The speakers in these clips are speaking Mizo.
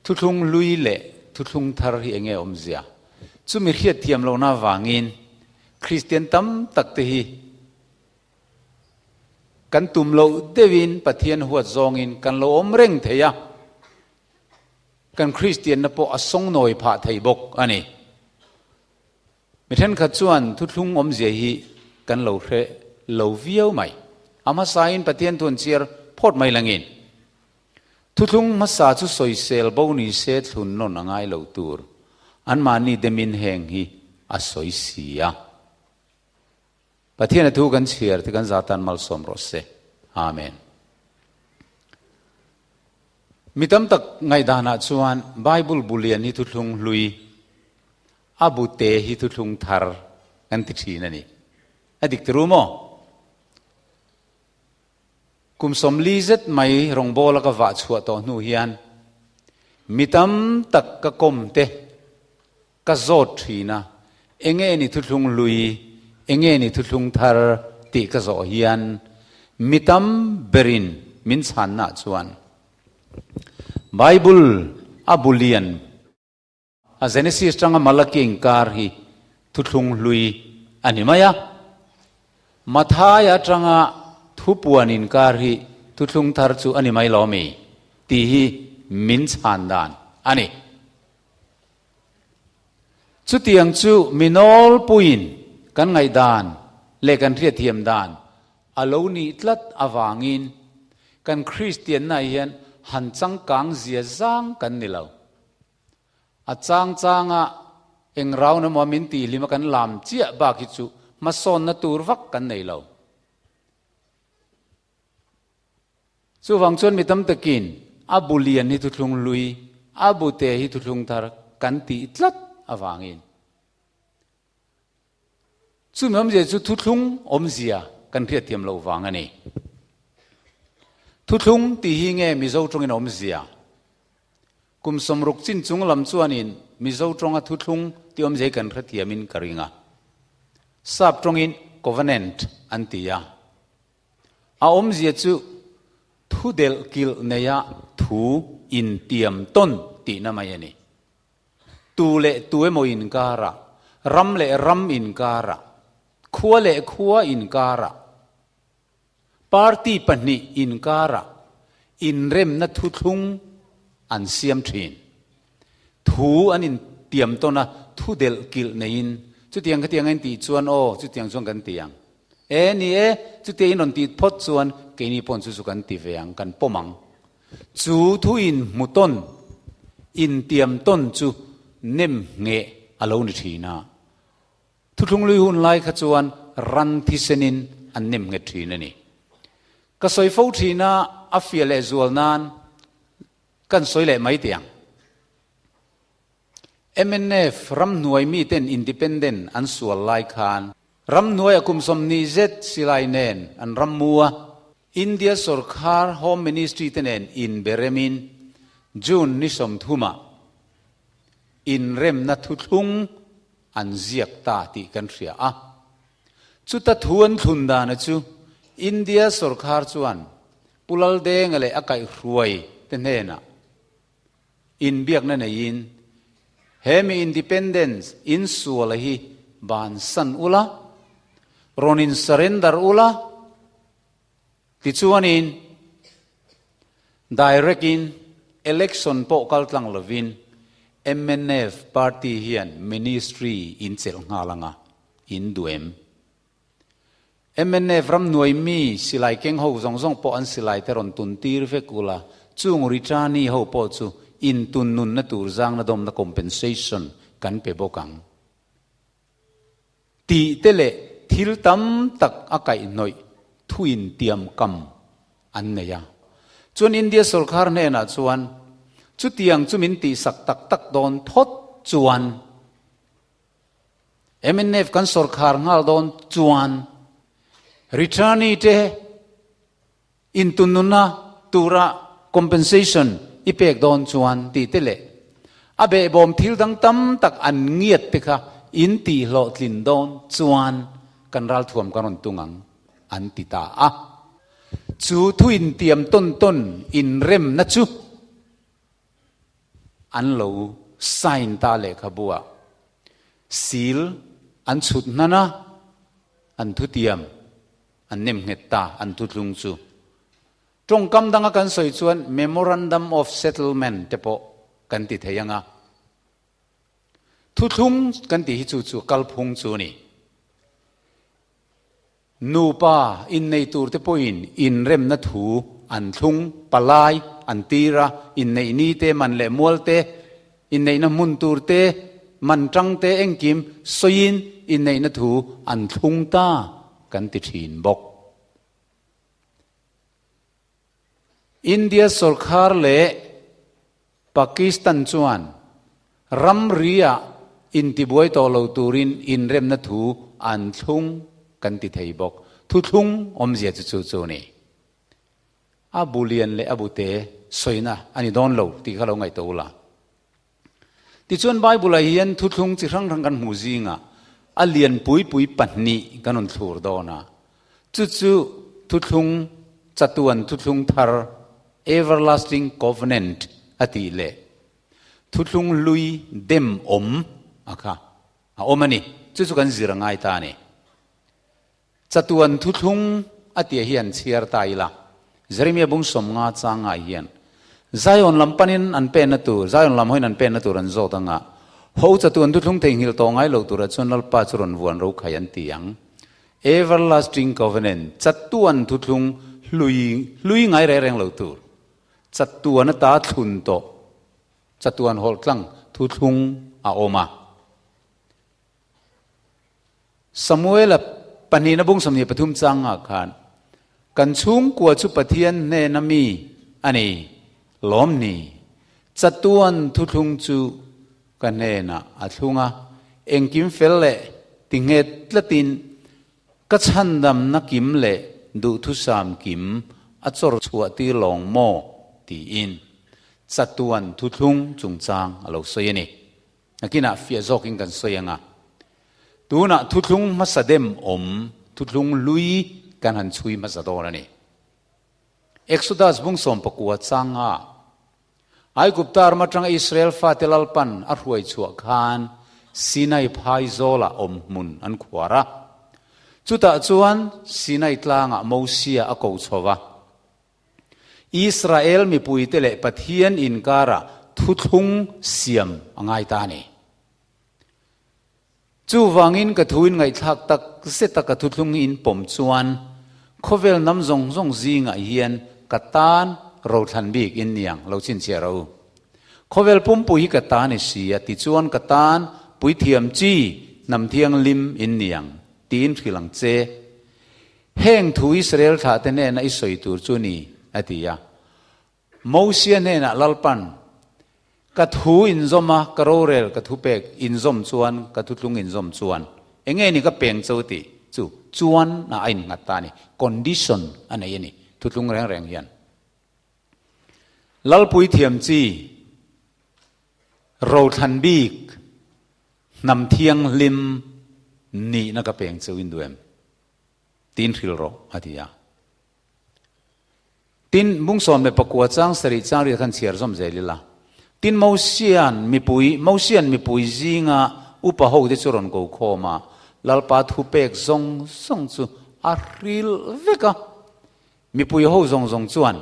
Thuthlung hlui leh thuthlung thar hi enge awmzia? Chumi hriatthiam lohna avangin Kristian tam tak te hi kan tum loh deuhin Pathian huat zawngin kan lo awm reng thei a, kan Kristianna pawh a sawngnawi phah thei bawk a ni. Mi thenkhat chuan thuthlung awmzia hi kan lo hre lo viau mai. A hmasain Pathian thu an chhiar phawt mai langin, Thuthlung hmasa chu sawisel bo ni se thlun nawn a ngai lo tur, anmahni demin heng hi a sawi si a. Pathian a thu kan chhiar te kan za tan malsawm rawh se. Amen. Mi tam tak ngaihdanah chuan Bible bu lian hi thuthlung hlui, A bu te hi thuthlung thar kan ti thin a ni. A dik tiru maw? Kum 40 zet mai rawngbawla ka vah chhuah tawh hnu hian mi tam tak ka kawm te ka zawt thin a, enge ni thuthlung hlui, enge ni thuthlung thar tih ka zawh hian mi tam berin min chhanna chuan Bible a bu lian A Genesis tanga Malaki inkar hi thuthlung hlui a ni mai a. Matthai atanga thupuan inkar hi thuthlung thar chu a ni mai lo mi? tih hi min chhan dan a ni. Chutiang chu mi nawlpuiin kan ngaihdan leh kan hriatthiam dan a lo nih tlat avangin kan Kristianna hian han changkang zia zang kan ni lo. A chang changa eng round emaw min tih hlim a kan lam chiah bak hi chu hmasawnna tur vak kan nei lo. Chuvang chuan mi tam takin a bu lian hi thuthlung hlui, a bu te hi thuthlung thar kan tih tlat avangin Chumi awmzia chu thuthlung awmzia kan hriatthiam loh vang a ni. Thuthlung tih hi nge Mizo tawngin awmzia? Kum 60 chin chung lam chuanin Mizo tawnga thuthlung tih awmzia hi kan hrethiamin ka ring a. Sap tawngin covenant an ti a. A awmzia chu thu delh kilh neia thu intiam tawn tihna mai a ni. Tu leh tu emaw inkara, ram leh ram inkara, khua leh khua inkara, party pahnih inkara inremna thuthlung an siam thin. Thu an intiam tawn a, thu delh kilh neiin, chutiang khatiang a intih chuan aw, chutiang chuan kan ti ang. E ni e, chutia in rawn tih phawt chuan keini paw'n chu chu kan ti ve ang, kan pawm ang. Chu thu inhmu tawn, intiam tawn chu nem ngheh a lo ni thin a. Thuthlunglui hun lai kha chuan ran thisenin an nem nghet thin a ni. Ka sawi fo thin a, a fiah leh zual nan kan sawi leh mai teh ang. Mnf ramhnuai miten independent an sual lai khan Ramhnuai a kum 20 zet silai nen an ram mu a, India sorkar Home Ministry te nen inberemin June ni 30 ah inremna thuthlung an ziak ta tih kan hria a. Chuta thu an thlun dana chu India sorkar chuan Pu Laldenga leh a kaihhruai te hnenah Inbiakna neiin, He mi independence insuala hi bansan ula, rawn in surrender ula, tichuanin direct in election pawh kal tlang lovin mnf party hian ministry in chelh nghal anga in duh em? Mnf ramhnuai mi silai keng ho zawng zawng pawh an silai te rawn tun tir vek ula, chung returnee ho pawh chu intun nunna tur zangna dawmna compensation kan pe bawk ang tih te leh thil tam tak a kaihhnawih thu intiam kam an nei a. Chuan India sorkar hnenah chuan chutiang chu min tihsak tak tak dawn thawt chuan, Mnf kan sawrkhar nghal dawn chuan returnee te intunnunna tura compensation i pek dawn chuan tih te leh a behbawm thil dang tam tak an ngiat te kha in tih hlawhtlin dawn chuan kan ralthuam kan rawn tung ang an ti ta a. Chu thu intiam tawn tawn inremna chu. an lo sign ta lehkhabu-ah seal an chhut hnan a, an thutiam an nem nghet ta, an thuthlung chu. Tawngkam danga kan sawi chuan Memorandum of Settlement te pawh kan ti thei ang a. Thuthlung kan tih hi chu chu kalphung chu a ni. Nupa innei tur te pawhin inremna thu an thlung, palai an tir a, inneih ni te, man leh mual te, inneihna hmun tur te, man tang te engkim sawiin inneihna thu an thlung ta kan ti thin bawk. India sawrkhar leh Pakistan chuan ramri-ah intibuai tawh lo turin inremna thu an thlung kan ti thei bawk. Thuthlung awmzia chu chu chu a ni. A bu lian leh a bute sawina a ni dawn lo tih kha lo ngaihtuah ula. Tichuan Bible-ah hian thuthlung chi hrang hrang kan hmuh zingah a lian pui pui pahnih kan rawn thlur dawn a. Chu chu thuthlung chatuan thuthlung thar, everlasting covenant, a tih leh thuthlung hlui dem awm a kha a awm a ni. Chu chu kan zir a ngai ta a ni. Chatuan thuthlung a tia hian chhiar ta ila, Jeremia bung 50 changah hian Zion lam panin an penna tur, Zion lam hawiin an penna tur an zawt anga, Ho chatuan thuthlung theihnghilh tawh ngai lo turah chuan Lalpa chu rawn vuan ro khai an ti ang. Everlasting Covenant, chatuan thuthlung hlui, hlui ngai reng reng lo tur, chatuan ata thlun tawh, chatuan hawlh tlang thuthlung a awm a. Samuela pahnihna bung 23 changah khan, Kan chhungkua chu Pathian hnena mi a ni lawm ni? Chatuan thuthlung chu ka hnenah a thlung a, engkim fel leh ti nghet tlatin ka chhandamna kim leh duhthusam kim a chawr chhuah tir lawng maw? tiin chatuan thuthlung chungchang a lo sawi a ni. Nakinah fiah zawkin kan sawi ang a, tunah thuthlung hmasa dem awm thuthlung hlui kan han chhui hmasa dawn a ni. Exodus bung 19 changa Aigupta ram atanga Israel fate Lalpan a hruai chhuah khan Sinai phai zawlah awm hmun an khuar a. Chutah chuan Sinai tlangah Mosia a ko chho va. Israel mipuite leh Pathian inkarah thuthlung siam a ngai ta a ni. Chuvangin ka thu in ngaihthlak tak zeta ka thuthlung hi in pawm chuan khawvel hnam zawng zawng zingah hian ka tan rothlan bik in niang lo chhinchhiah rawh u. Khawvel pumpui hi ka ta ni si a, tichuan ka tan puithiam chi hnam thianghlim in niang tiin hrilh ang che. Heng thu Israel thlahte hnena i sawi tur chu ni, a ti a. Mosia hnenah Lalpan, Ka thu inzawm a, ka rorel, ka thupek inzawm chuan, ka thuthlung inzawm chuan, enge ni ka peng cho tih chu chuan a a innghat ta a ni, condition a nei a ni, thuthlung reng reng hian. Lalpui thiam chi, rothlan bik, hnam thianghlim nihna ka peng cheu in duh em? Tiin hrilh rawh, a ti a. Tin, bung 19 chang sarih chang riat khan chhiar zawm zel ila. Tin, Mosia'n mipui, Mosia'n mipui zinga upa hote chu rawn ko khawm a, Lalpa thupek zawng zawng chu a hrilh vek a. Mipui ho zawng zawng chuan,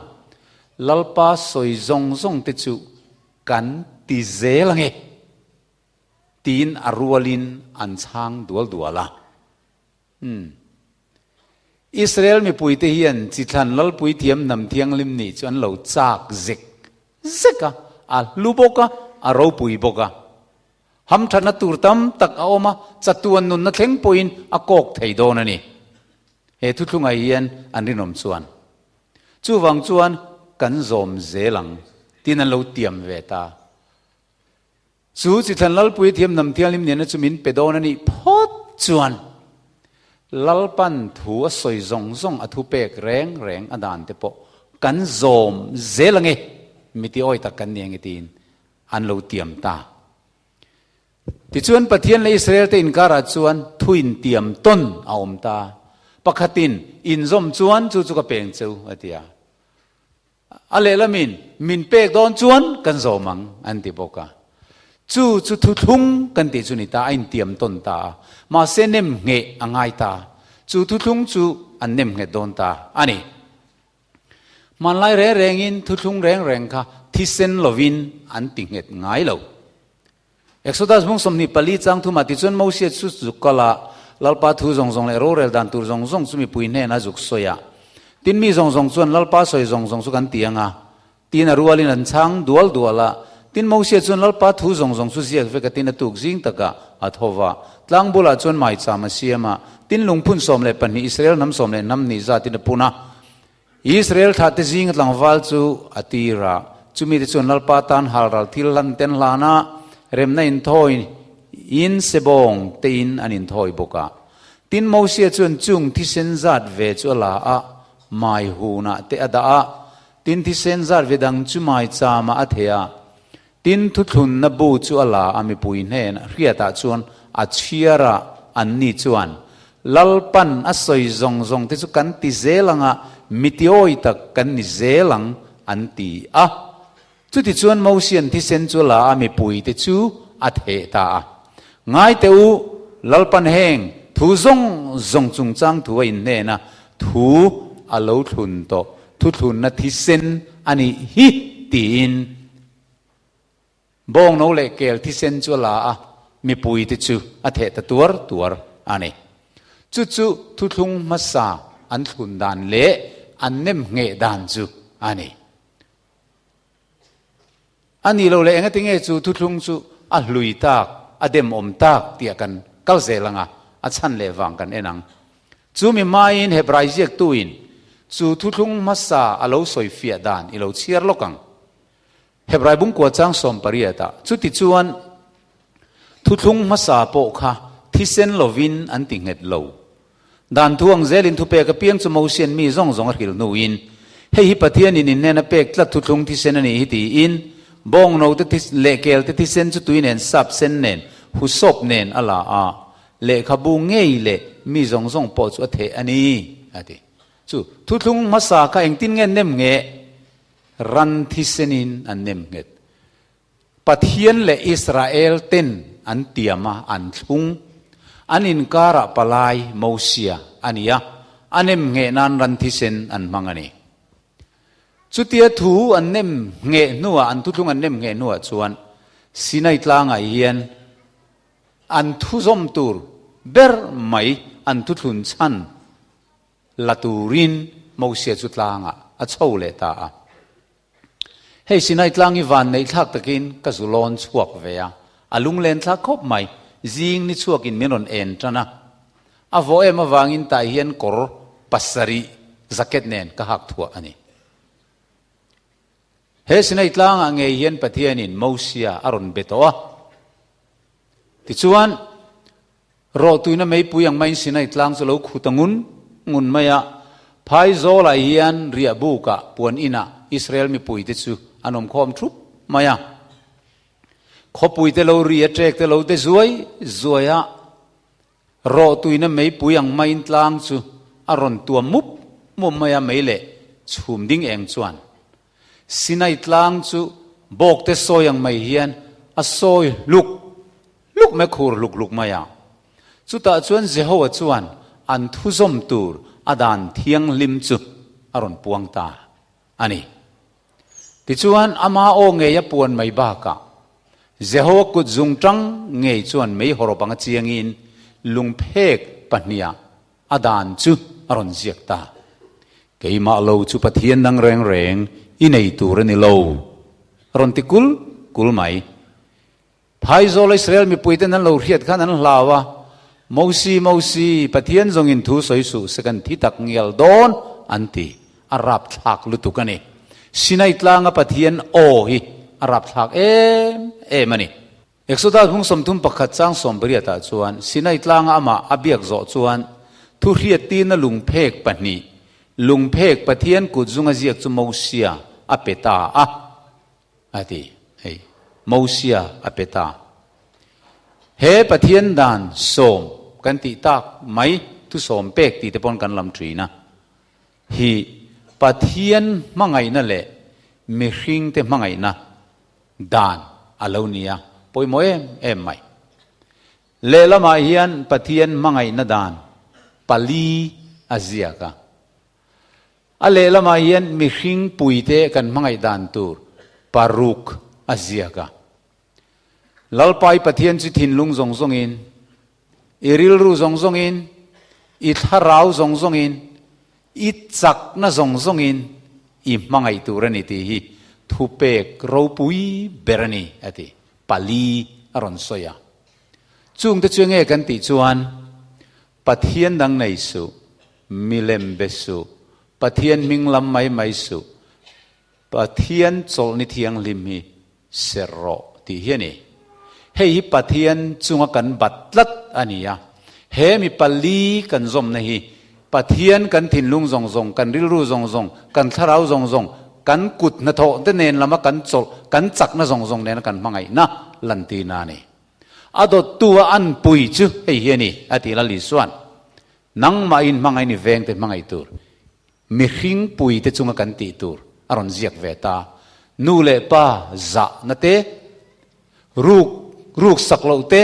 Lalpa sawi zawng zawng te chu kan ti zel ange, tiin a rualin an chhang dual dual a. Umm. Israel mipuite hian chithlan lalpui thiam hnam thianghlim nih chu an lo chak zek zek a, a hlu bawk a, a ropui bawk a. Hamthatna tur tam tak a awm a, chatuan nunna thleng pawhin a kawk thei dawn a ni. He thuthlungah hian an rinawm chuan. Chuvang chuan kan zawm zel ang tiin an lo tiam ve ta. Chu chithlan Lalpui thiam hnam thianghlim nena chu min pe dawn a nih phawt chuan Lalpan thu a sawi zawng zawng a thupek reng reng a dan te pawh kan zawm zel ange, miti awi tak kan ni ange tiin an lo tiam ta. Tichuan Pathian leh Israel te inkarah chuan thu intiam tawn a awm ta. Pakhatin inzawm chuan chu chu ka peng cheu a ti a. A lehlamin, Min pek dawn chuan kan zawm ang, an ti bawk a. Chu chu thuthlung kan tih chu ni ta, a intiam tawn ta a. Mahse nem ngheh a ngai ta. Chu thuthlung chu an nem nghet dawn ta a ni. Hmanlai reng rengin thuthlung reng reng kha thisen lovin an ti nghet ngai lo. Exodus bung 24 chang thumah tichuan Mosia chu zuk kal a, Lalpa thu zawng zawng leh rorel dan tur zawng zawng chu mipui hnenah zuk sawi a. Tin mi zawng zawng chuan Lalpa sawi zawng zawng chu kan ti ang a, tiin a rualin an chhang dual dual a. Tin Mosia chuan Lalpa thu zawng zawng chu ziak vek a tin a tuk zing takah a tho va. Tlang bulah chuan maicham a siam a, tin lungphun 12 Israel hnam sawm leh hnam hnih zatin a pun a. Israel thlahte zinga tlangval chu a tir a, chumite chuan Lalpa tan halral thil hlan ten hlan a, remna inthawi in sebawng tein an inthawi bawk a. Tin, Mosia chuan chung thisen zat ve chu a la a, mai hunah te a dah a, tin thisen zat ve dang chu maicham ah a theh a. Tin, thuthlunna bu chu a la a, mipui hnen hriatah chuan a chhiar a, anni chuan, Lalpan a sawi zawng zawng te chu kan ti zel ang a, mitiawi tak kan ni zel ang, an ti a. Chutichuan Mosian thisen chu a la a, mipui te chu a theh ta a. Ngai teh u, Lalpan heng thu zawng zawng chungchang thu a inhnen a, thu a lo thlun tawh, thuthlunna thisen a nih hi, tiin. Bawngno leh kel thisen chu a la a, mipuite chu a theh ta tuar tuar a ni. Chu chu thuthlung hmasa an thlun dan leh an nem ngheh dan chu a ni. A nih loh leh engatinge chu thuthlung chu a hlui tak, a demawm tak tih kan kal zel ang a, a chhan leh vang kan en ang. Chu mi hmain Hebrai ziaktuin chu thuthlung hmasa a lo sawi fiah dan i lo chhiar lawk ang. Hebrai bungkua chang 18 ah chutichuan thuthlung hmasa pawh kha thisen lovin an ti nghet lo. Dan thu ang zelin thupek apiang chu Mosian mi zawng zawng a hrilh hnuin, Hei hi Pathianin in hnena pek tlat thuthlung thisen a nih hi tiin bawngno te leh kel te thisen chu tui nen sap sen nen husawp nen a la a, lehkhabu ngei leh mi zawng zawng pawh chu a theh a ni, a ti. Chu thuthlung hmasa kha engtin nge nem nge? Ran thisenin an nem nghet. Pathian leh Israel ten an tiam a, an thlung. An inkarah palai, Mosia, a ni a, a nem ngheh nan ran thisen an hmang a ni. Chutia thu an nem ngheh hnuah, an thuthlung an nem ngheh hnuah chuan Sinai tlangah hian an thuzawm tur ber mai an thuthlun chhan La turin Mosia chu tlangah a chho leh ta a. Hei Sinai tlang hi van neih thlak takin ka zu lawn chhuak ve a, a lunglen thlak khawp mai. Zing ni chhuakin min rawn en tan a. A vawh em avangin tah hian kawr pasarih jacket nen ka hak thuah a ni. He Sinai tlangah ngei hian Pathianin Mosia a rawn be tawh a. Tichuan. Rawhtuina meipui ang maiin Sinai tlang chu lo khu ta ngun ngun mai a. Phaizawlah hian riah bukah puan inah Israel mipuite chu an awm khawm thup mai a. Khawpuite lo ri a ṭek te lo de zuai zuai a. Rawhtuina meipui ang maiin tlang chu a rawn tuam mup mup mai a, mei leh chhum ding eng chuan Sinai tlang chu bawkte sawi ang mai hian a sawi hluk hluk mai, khur hluk hluk mai a. Chutah chuan Jehovah chuan an thuzawm tur a dan thianghlim chu a rawn puang ta a ni. Tichuan, ama aw ngei a puan mai bakah, Jehovah kut zungtang ngei chuan mei hawrawp anga chiangin lungphek pahniha A dan chu a rawn ziak ta. Keimah lo chu Pathian dang reng reng i nei tur a ni lo, a rawn ti kul kul mai. Phaizawl Israel mipuiten an lo hriat khan an hlau a, Mosi, Mosi, Pathian zawngin thu sawi suh se kan thi tak ngial dawn, an ti. A rapthlak lutuk a ni. Sinai tlanga Pathian aw hi a rapthlak em em a ni. Exodus hmung 31 chang 80 ah chuan Sinai tlanga amah a biak zawh chuan thuhriattina lungphek pahnih, lungphek Pathian kut zunga ziak chu Mosia a pe ta a, a ti. Hei, Mosia a pe ta. He Pathian dan sawm kan tih tak mai thu sawm pek tih te pawn kan lam thin a. Hi Pathian hmangaihna leh. mihringte hmangaihna dan a lo ni a, pawimawh em em mai. Lehlamah hian Pathian hmangaihna dan pali a ziak a. A lehlamah hian mihring puite kan hmangaih dan tur paruk a ziak a. Lalpai Pathian chu thinlung zawng zawngin, i rilru zawng zawngin, i thlarau zawng zawngin, i chakna zawng zawngin i hmangaih tur a ni tih hi thupek ropui ber a ni, a ti. Pali a rawn sawi a. Chungte chu enge kan tih chuan Pathian dang nei suh, milem be suh, Pathian hming lam mai mai suh, Pathian chawlhni thianghlim hi ser rawh tih hi a ni. Hei hi Pathian chunga kan bat tlat a ni a. He mi pali kan zawmna hi Pathian kan thinlung zawng zawng, kan rilru zawng zawng, kan thlarau zawng zawng, kan kut hnathawh te nen lama kan chawlh, kan chakna zawng zawng nena kan hmangaihna lantirna a ni. A dawttu a an pui chu hei hi a ni, a ti Lal Isua'n. Nangmahin hmangaih ni vengte hmangaih tur, mihring puite chunga kan tih tur a rawn ziak ve ta. Nu leh pa zahna te, ruk ruk sak loh te,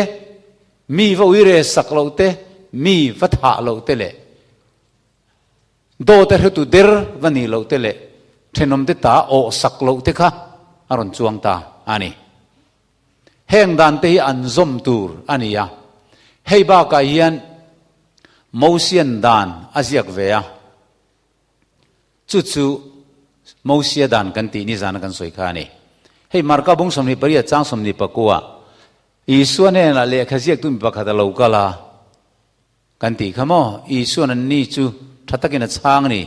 mi va uire sak loh te, mi va thah loh te leh dawt a hretu der va nih loh te leh thenawmte ta awh sak loh te kha a rawn chuang ta a ni. Heng dan te hi an zawm tur a ni a, hei bakah hian Mosian dan a ziak ve a, chu chu Mosia dan kan tih nizana kan sawi kha a ni. Hei Marka bung 28 chang 29 Isua hnenah lehkha ziaktu mi pakhat a lo kal a, Kan tih kha maw? Isua'n anni chu tha takin a chhang a ni.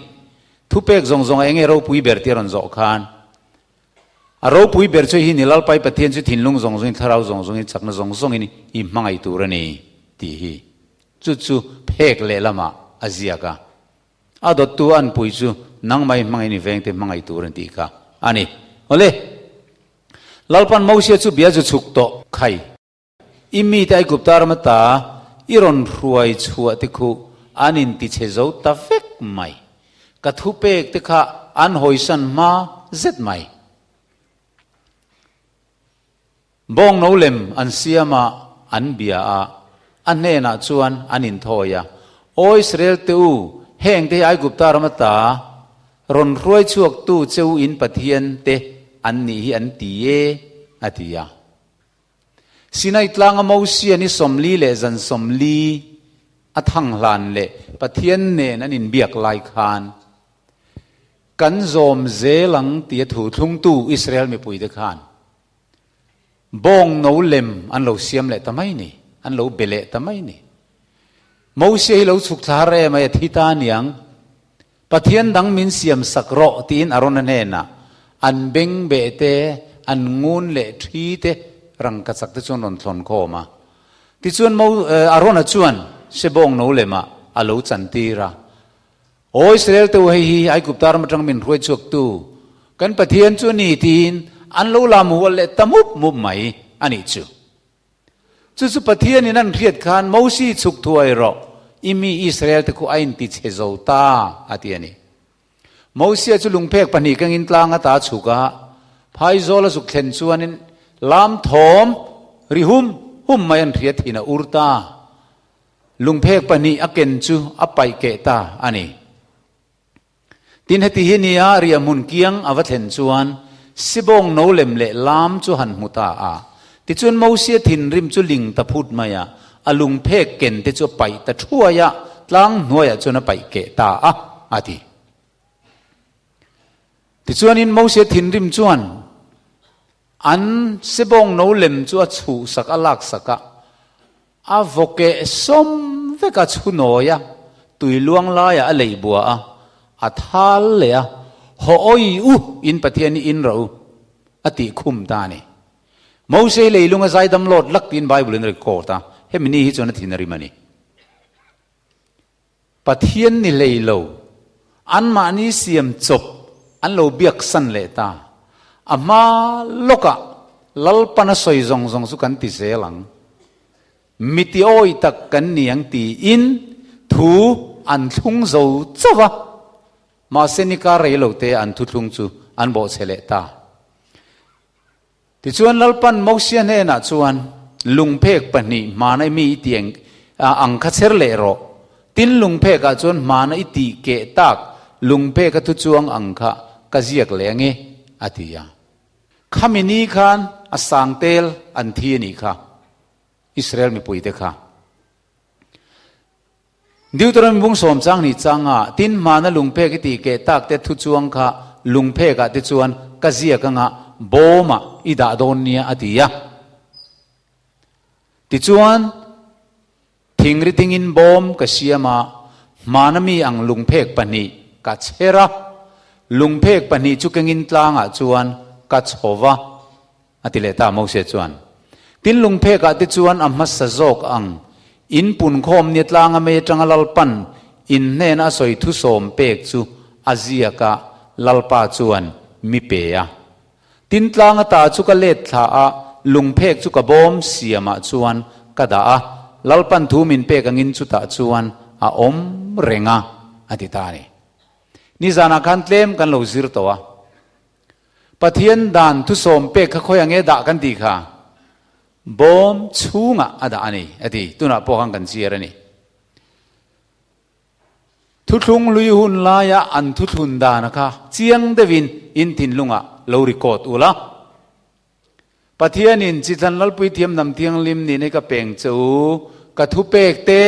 Thupek zawng zawng a enge ropui ber tih a rawn zawh khan, A ropui ber chu hi ni Lalpai Pathian chu thinlung zawng zawngin, thlarau zawng zawngin, chakna zawng zawngin i hmangaih tur a ni tih hi. Chu chu phek lehlamah a ziak a. A dawttu a anpui chu nangmah i hmangaih ni vengte hmangaih tur an tih kha a ni. Awle! Lalpan Mosia chu bia chu chhuk tawh khai. I mite Aigupta ram ata i rawn hruai chhuah te khu an intichhe zo ta vek mai. Ka thupek te kha an hawisan hma zet mai. Bawng no lem an siam a, an bia a, a hnenah chuan an inthawi a, Aw Israel te u, heng te hi Aigupta ram ata rawn hruai chhuaktu che u in Pathian te an nih hi an ti e, a ti a. Sinai tlanga Mosia ni 40 leh zan 40 a thang hlan leh Pathian nen an inbiak lai khan, Kan zawm zel ang tia thu thlungtu Israel mipuite khan bawng no lem an lo siam leh ta mai ni, an lo be leh ta mai ni. Mosia hi lo chhuk thla har em ai a thi ta aniang, Pathian dang min siam sak rawh tiin Arona hnenah an beng beh te, an ngun leh thi te rangkachak te chuan rawn thlawn khawm a. Tichuan Mo Arona chuan Sebawng no lemah a lo chantir a. Aw Israel te u hei hi Aigupta ram atang min hruai chhuaktu kan Pathian chu a ni tiin an lo lam hual leh ta mup mup mai a nih chu. Chu chu Pathianin an hriat khan Mosi chhuk thuai rawh, i mi Israel te khu a inti chhe zo ta, a ti a ni. Mosia chu lungphek pahnih kengin tlang ata a chhuk a, phaizawl a zuk thlen chuanin lam thawm ri hum hum mai an hriat thin a ur ta. Lungphek pahnih a ken chu a paih keh ta a ni. Tin, heti hi nia riahhmun kiang a va thlen chuan Sibawng no lem leh lam chu han hmu ta a. Tichuan Mosia thinrim chu ling ta phut mai a, a lungphek ken te chu a paih ta thuai a, tlang hnuaiah chuan a paih keh ta a, a ti. Tichuanin Mosia thinrim chuan an Sibawng no lem chu a chhuhsak a laksak a, A vawkeh sawm vek a chhu nawi a, tui luang laiah a lei bua a, a thal leh a, Haw awi u, in Pathian hi in rawh u, a tih khum ta a ni. Mose hi leilung a zaidam lawt lak tiin Bible in a record a, hemi ni hi chuan a thin a rim a ni. Pathian ni hlei lo, anmahni siam chawp an lo biak san leh ta. A hma lawkah Lalpan a sawi zawng zawng chu kan ti zel ang. Miti awi tak kan ni ang tiin thu an thlung zo chauh va. Mahse ni kar rei lo te an thuthlung chu an bawhchhe leh ta. Tichuan Lalpan Mosia hnenah chuan, Lungphek pahnih hmana i mi i tih ang kha chher leh rawh. Tin lungphekah chuan hmana i tih keh tak lungpheka thu chuang ang kha ka ziak leh ange, a ti a. Khami ni khan a sang tel an thi a nih kha, Israel mipuite kha. Deuteronomy bung sawm chang hnih changa tin hmana lungphek i tih keh tak te thu chuang kha lungphekah te chuan ka ziak anga bawmah i dah dawn nia a ti a. Tichuan, thingri dingin bawm ka siam a, hmana mi ang lungphek pahnih ka chher a, lungphek pahnih chu kengin tlangah chuan ka chho va. A ti leh ta Mose chuan, Tin lungphekah te chuan a hmasa zawk ang, in punkhawm nia tlanga mei atanga Lalpan in hnena a sawi thusawm pek chu a ziak a, Lalpa chuan mi pe a. Tin tlanga ta chu ka let thla a, lungphek chu ka bawm siamah chuan ka dah a, Lalpan thu min pek angin chutah chuan a awm reng a, a ti ta a ni. Nizanah khan tlem kan lo zir tawh a. Pathian dan thusawm pek kha khawi ange dah kan tih kha bawm chhungah a dah a ni a ti. Tunah pawh khan kan chhiar a ni. Thuthlung lui hun laia an thuthlun dana kha chiang deuhin in thinlungah lo record ula. Pathianin Chithlan Lalpui Thiamnam Thianghlim nih nei ka peng che u, ka thupek te,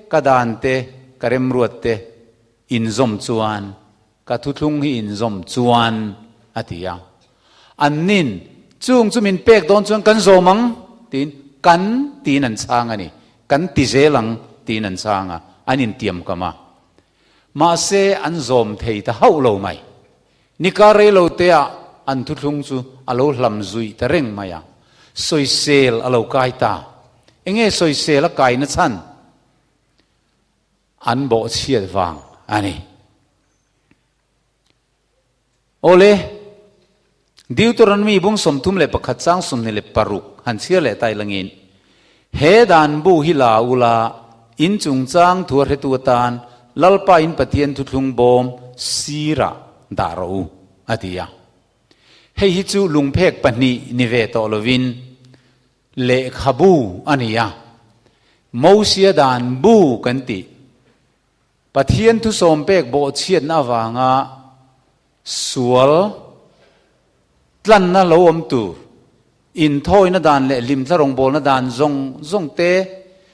ka dan te, ka remruat te inzawm chuan, ka thuthlung hi inzawm chuan, a ti a. Annin, Chung chu min pek dawn chuan kan zawm ang, tiin kan tiin an chhang a ni. Kan ti zel ang, tiin an chhang a, an intiam kam a. Mahse, an zawm thei ta hauh lo mai. Nika reilo teah an thuthlung chu a lo hlam zuih ta reng mai a, sawisel a lo kai ta. Enge sawisel a kaina chhan? An bawhchhiat vang a ni. Awle, Deuteronomy bung 31 chang 26 han chhiar leh ta ilangin, He dan bu hi la ula, in chungchang thu a hretu atan Lalpa in Pathian thuthlung bawm sirah dah rawh u, a ti a. Hei hi chu lungphek pahnih ni ve tawh lovin lehkhabu a ni a, Mosia dan bu kan tih. Pathian thusawm pek bawhchhiatna avanga sual tlanna lo awm tur, inthawina dan leh hlimthla rawngbawlna dan zawng zawng te,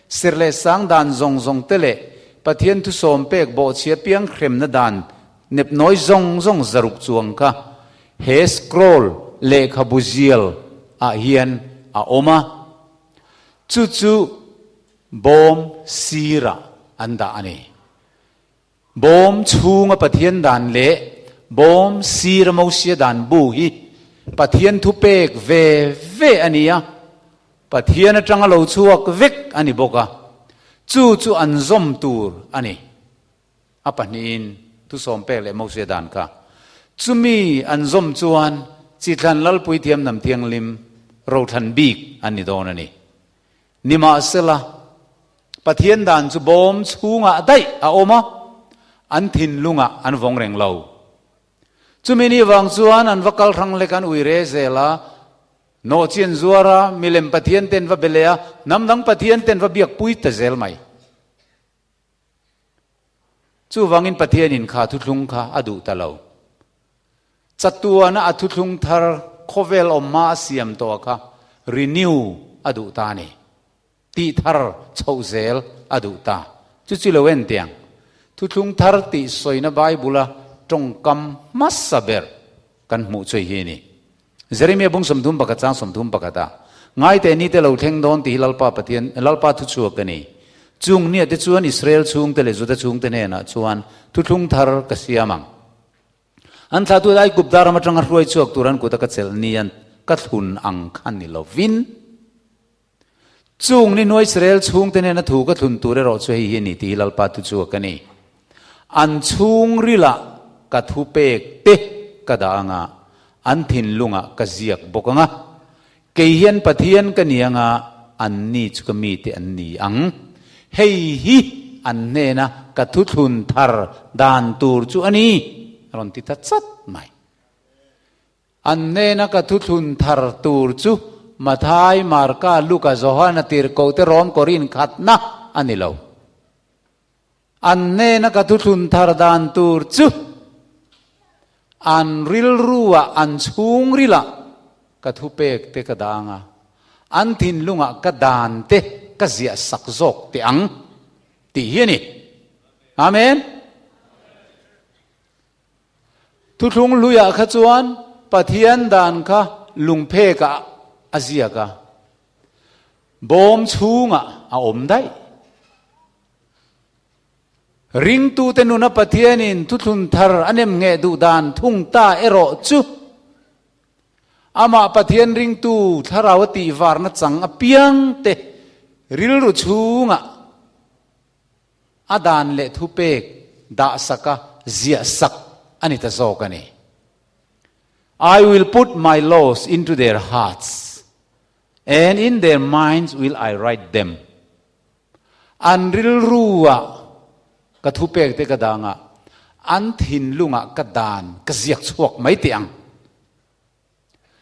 serh leh sang dan zawng zawng te leh Pathian thusawm pek bawhchhia piang hremna dan nepnawi zawng zawng zaruk chuang kha he scroll lehkhabu zial ah hian a awm a. Chu chu Bawm sirah an dah a ni. Bawm chhunga Pathian dan leh bawm sira Mosia dan bu hi Pathian thupek ve ve a ni a, Pathian atanga lo chhuak vek a ni bawk a, chu chu an zawm tur a ni. A pahnihin thusawm pek leh Mosia dan kha. Chumi an zawm chuan Chithlan Lalpui Thiamnam Thianghlim rothlan bik an ni dawn a ni. Nimahsela, Pathian dan chu bawm chhungah daih a awm a, an thinlungah an vawng reng lo. Chumi ni vang chuan an va kal hrang lek an ui re zel a, nawhchi an zuar a, milem Pathian te an va be leh a, hnam dang Pathian te an va biakpui ta zel mai. Chuvangin Pathianin kha thuthlung kha a duh ta lo. Chatuana a thuthlung thar khawvel awm hma a siam tawh kha renew a duh ta a ni. Tih thar chhoh zel a duh ta. Chu chu lo en teh ang. Thuthlung thar tih sawina Bible-a tawngkam hmasa ber kan hmuh chu hi a ni. Jeremia bung 31 chang 31 a, Ngaite ni te lo thleng dawn tih hi Lalpa Pathian, Lalpa thuchhuak a ni. Chung nia te chuan Israel chhungte leh Juda chhungte hnenah chuan thuthlung thar ka siam ang. An thlahtu Aigup dar ram atanga hruai chhuak tur an kuta ka chelh ni an ka thlun ang kha ni lovin, Chung ni hnuai Israel chhungte hnena thu ka thlun tur erawh chu hei hi a ni tih hi Lalpa thuchhuak a ni. An chhungrilah ka thupek te ka dah ang a, an thinlungah ka ziak bawk ang a. Kei hian Pathian ka ni ang a, anni chu ka mite an ni ang. Hei hi an hnena ka thuthlun thar dan tur chu a ni, a rawn ti ta chat mai. An hnena ka thuthlun thar tur chu Mathai, Marka, Luka, Johana tirhkohte rawm kawr inkhatna a ni lo. An hnena ka thuthlun thar dan tur chu an rilruah, an chhungrilah ka thupek te ka dang a, an thinlungah ka dan te ka ziah sak zawk teh ang tih hi a ni. Amen. Thuthlung hluiah kha chuan Pathian dan kha lungphekah a ziak a, bawm chhungah a awm daih. Ringtute nuna Pathianin thuthlun thar a nem ngheh duh dan thung ta erawh chu amah Pathian ringtu thlarau a tihvarna chang apiangte rilru chhungah a dan leh thupek dahsaka ziahsak a ni ta zawk a ni. I will put my laws into their hearts and in their minds will I write them. An rilruah ka thupek te ka dang a, an thinlungah ka dan ka ziak chhuak mai teh ang.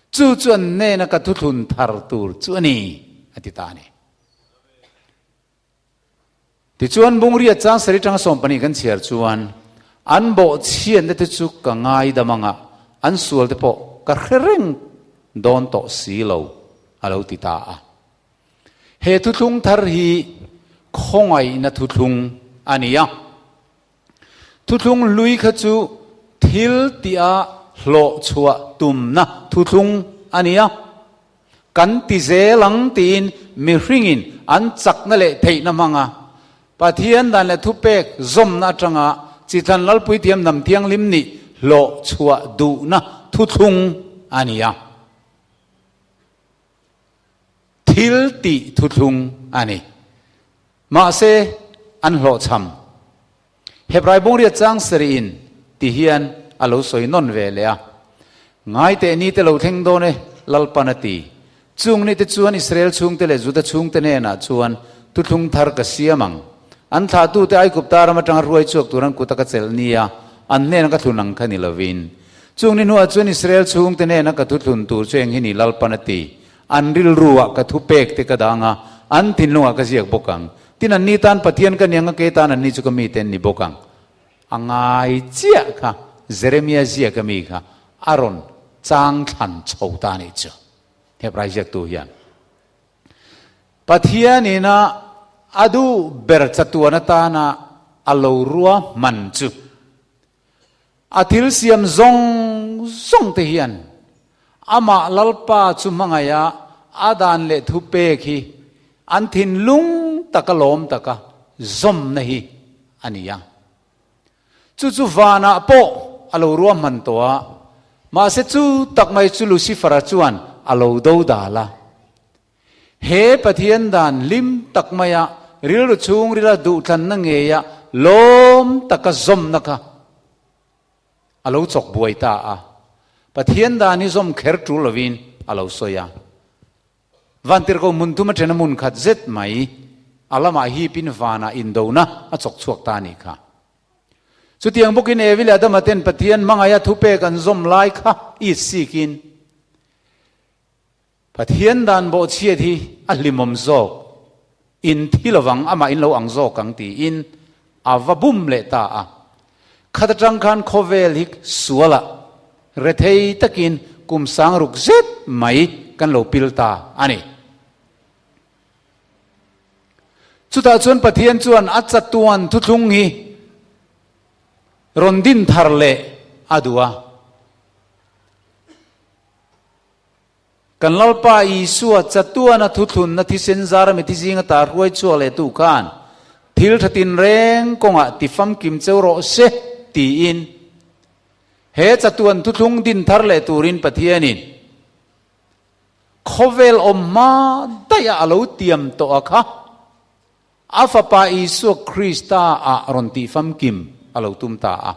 Chu chu an hnena ka thuthlun thar tur chu a ni, a ti ta a ni. Tichuan Bungriat chang sarih tanga 12 kan chhiar chuan an bawhchhiatna te chu ka ngaidam anga an sual te pawh ka hre reng dawn tawh si lo, a lo ti ta a. He thuthlung thar hi khawngaihna thuthlung a ni a. Thuthlung hlui kha chu thil tia hlawh chhuah tumna thuthlung a ni a. Kan ti zel ang tiin mihringin an chakna leh theihna hmang a, Pathian dan leh thupek zawmna atanga Chithlan Lalpuithiam Hnam Thianghlim nih hlawh chhuah duhna thuthlung a ni a. Thil tih thuthlung a ni. Mahse, an hlawhchham. Hebrai bungriat chang sarih-in ti hian a lo sawi nawn ve leh a. Ngaiteh ni te lo thleng dawn e, Lalpan a ti. Chung ni te chuan Israel chhungte leh Juda chhungte hnenah chuan thuthlung thar ka siam ang. An thlahtute Aigupta ram atanga hruai chhuak tur an kuta ka chelh nia, an hnena ka thlun ang kha ni lovin. Chung ni hnuah chuan Israel chhungte hnena ka thuthlun tur chu eng hi ni Lalpan a ti. An rilruah ka thupek te ka dang a, an thinlungah ka ziak bawk ang. Tin anni tan Pathian ka ni ang a, kei tan anni chu ka mite an ni bawk ang. A ngai chiah kha Jeremia ziak ami kha a rawn chang thlan chho ta anih chu. Hebrai ziaktu hian Pathianin a a duh ber chatuan atana a lo ruahman chu A thil siam zawng zawng te hian amah Lalpa chu hmangaiha a dan leh thu pek hi an thinlung taka lawm taka zawmna hi a ni a. Chu chu vanah pawh a lo ruahman tawh a, mahse chu tak mai chu Lucifer-a chuan a lo do dal a. He Pathian dan hlim tak maia rilru chhungrila duhthlanna ngeia lawm taka zawmna kha a lo chawk buai ta a. Pathian dan hi zawm kher tul lovin a lo sawi a. Vantirhko hmun thum athen a hmun khat zet mai a lamah hipin vanah indona a chawk chhuak ta a nih kha. Chutiang bawkin Evi leh Adama ten Pathian hmangaia thupek an zawm lai kha isikin Pathian dan bawhchhiat hi a hlimawm zawk, in thi lovang amah in lo ang zawk ang tiin a va bum leh ta a. Khat atang khan khawvel hi sualah rethei takin kum sang ruk zet mai kan lo pil ta a ni. Chutah chuan Pathian chuan a chatuan thuthlung hi rawn din thar leh a duh a. Kan Lalpa Isua chatuana thuthlunna thisen zara mithi zinga ta hruai chhuak leh tu khan thil tha tinreng kawngah ti famkim cheu rawh se tiin he chatuan thuthlung din thar leh turin Pathianin khawvel awm hma daih a alo tiam tawh a kha a Fapa Isua Krista ah rawn tih famkim a lo tum ta a.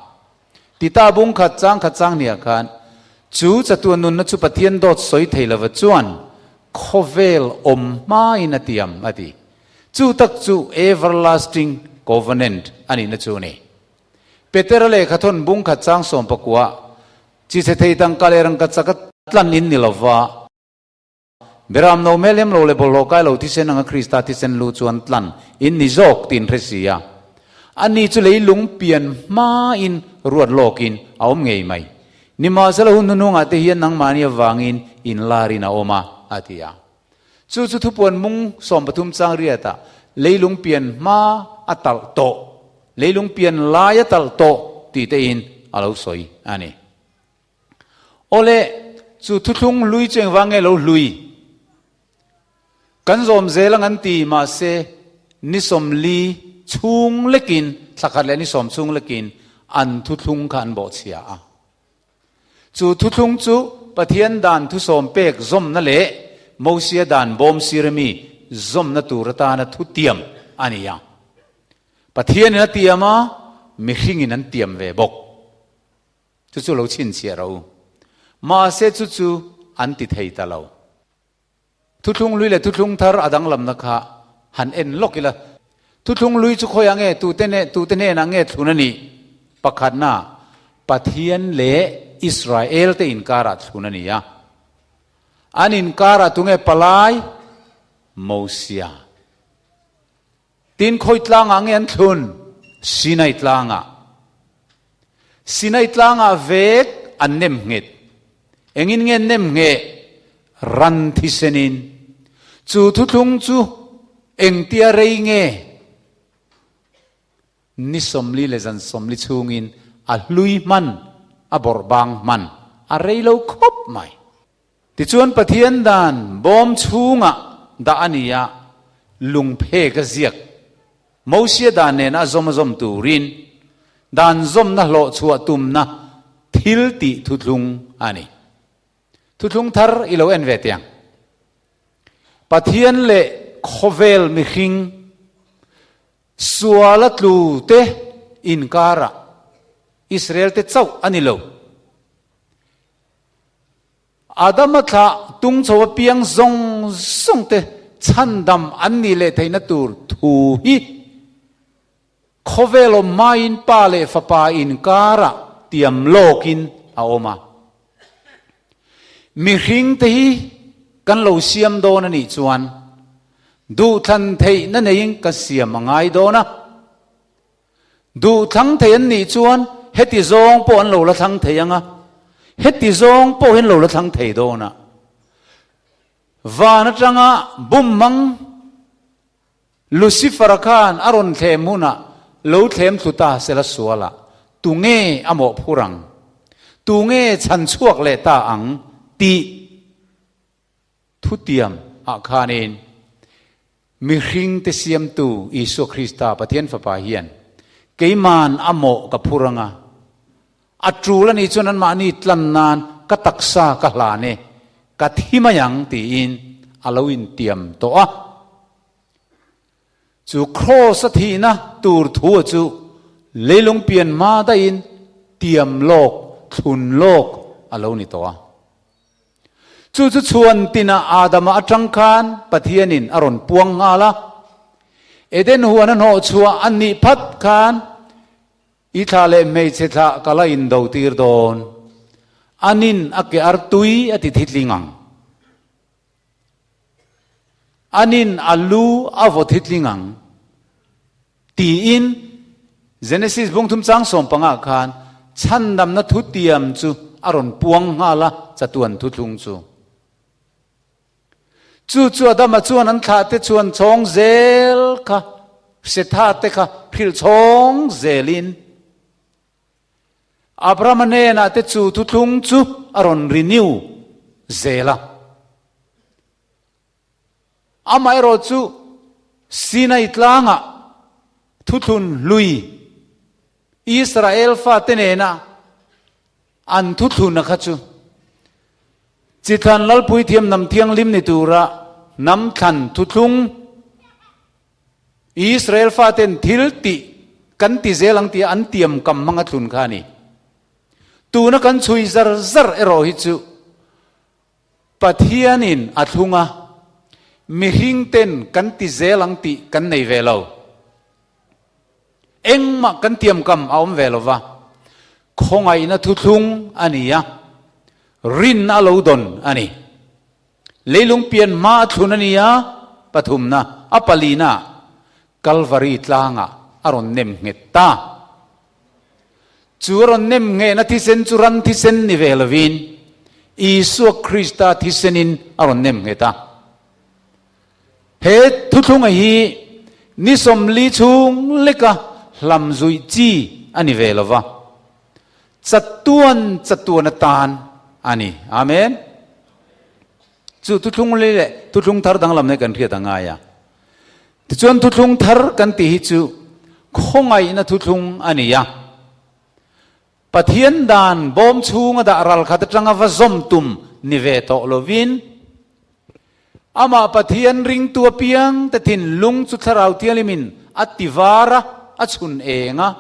Tita bung khat chang khat chang hniah khan chu chatuan nunna chu Pathian dawt sawi thei lova chuan khawvel awm hmain a tiam a ti. Chu tak chu everlasting covenant a nihna chu a ni. Petera lehkha thawn bung khat chang 19 chi chhe thei tangka leh rangka chaka. Tlan in ni lova, Beram no mel em lo leh bawlhhlawh kai lo thisen anga Krista thisen lu chuan tlan in ni zawk tiin hre si a. Ani chu leilung pian hmain ruat lawkin a awm ngei mai. Nimahsela hun hnuhnungah te hian nangmahni avangin inlarin a awm a, a ti a. Chu chu thupuan mung 13 chang riatah leilung pian hma a talh tawh, leilung pian lai a talh tawh tih tein a lo sawi a ni. Awle, chu thuthlung hlui chu engvang nge lo hlui? Kan zawm zel ang an ti, mahse ni 40 chhung lekin, thla khat leh ni 10 chhung lekin an thuthlung kha an bawhchhia a. Chu thuthlung chu Pathian dan thusawm pek zawmna leh Mosia dan bawm sirami zawmna tur atana thutiam a ni a. Pathianin a tiam a, mihringin an tiam ve bawk. Chu chu lo chhinchhiah rawh u. Mahse chu chu an ti thei ta lo. Thuthlung hlui leh thuthlung thar a danglamna kha han en lawk ila. Thuthlung hlui chu khawiah nge tute nge tute hnenah nge thlun a nih? Pakhatna, Pathian leh Israel te inkarah thlun a ni a. An inkarah tunge palai? Mosia. Tin khawi tlangah nge an thlun? Sinai tlangah. Sinai tlangah vek an nem nghet. Engin nge nem ngheh? Ran thisenin. Chu thuthlung chu engtia rei nge? Ni 40 leh zan 40 chhungin a hlui hman, a bawrh bang hman a rei lo khawp mai. Tichuan Pathian dan bawm chhungah dah a ni a, lungphek a ziak. Mosia dan nena a zawm a zawm turin dan zawmna hlawh chhuah tumna thil tih thuthlung a ni. Thuthlung thar i lo en ve teh ang. Pathian leh khawvel mihring suala tlu te inkarah Israel te chauh a ni lo. Adama thlah tung chho apiang zawng zawng te chhandam an nih leh theihna tur thu hi khawvel awm hmain Pa leh Fapa inkarah tiam lawkin a awm a. Mihring te hi kan lo siam dawn a nih chuan duhthlan theihna neiin ka siam a ngai dawn a. Duh thlang thei an nih chuan heti zawng pawh an lo la thlang thei ang a, heti zawng pawh hi an lo la thlang thei dawn a. Van atanga bum mang Lucifer-a khan a rawn thlem hunah lo thlem thlu ta sela sualah tunge a mawhphur ang, tunge chhan chhuak leh ta ang tih Thutiam ah khanin mihring te siamtu Isua Krista Pathian Fapa hian keiman a mawh ka phur anga, a tul a nih chuan anmahni tlan nan ka taksa ka hlan e, ka thi mai ang tiin a lo intiam tawh a. Chu Kraws a thihna tur thu a chu leilung pian hma daihin tiam lawk, thlun lawk a lo ni tawh a. Chu chu chhuan tinah Adama atang khan Pathianin a rawn puang nghal a. Eden huan a hnawh chhuah a nih phat khan i thla leh hmeichhe thlah ka la indo tir dawn. Anin a ke artui a ti thitling ang. Anin a lu a vaw thitling ang tiin Genesis bung thum chang 15 khan chhandamna thutiam chu a rawn puang nghal a, chatuan thuthlung chu. Chu chu Adama chuan an thlah te chuan chhawng zel kha, Setha te kha hrilh chhawng zelin Abrahama hnenah te chu thuthlung chu a rawn renew zel a. Amaherawh chu Sinai tlangah thuthlun hlui Israel fate nena an thuthluna kha chu Chithlan Lalpuithiam Hnam Thianghlim ni tura hnam thlan thuthlung Israel faten thil tih kan ti zel ang tia an tiam kam hmanga thlun kha a ni. Tuna kan chhui zar zar erawh hi chu Pathianin a thlung a, mihring ten kan ti zel ang tih kan nei ve lo. Engmah kan tiamkam a awm ve lo va, khawngaihna thuthlung a ni a. Rinna a lo dawn a ni. Leilung pian hma a thlun a ni a, pathumna, a palina Kalvari tlangah a rawn nem nghet ta. Chu a rawn nem nghehna thisen chu ran thisen ni ve lovin Isua Krista thisenin a rawn nem nghet a. He thuthlunga hi ni 40 chhung leka hlam zuih chi a ni ve lova, chatuan chatuan atan a ni. Amen. Chu thuthlung li leh thuthlung thar danglam hi kan hriat a ngai a. Tichuan thuthlung thar kan tih hi chu khawngaihna thuthlung a ni a. Pathian dan bawm chhunga dah ral khat atanga va zawm tum ni ve tawh lovin, amah Pathian ringtu apiang te thinlung chu Thlarau Thianghlimin a ti var a, a chhun eng a.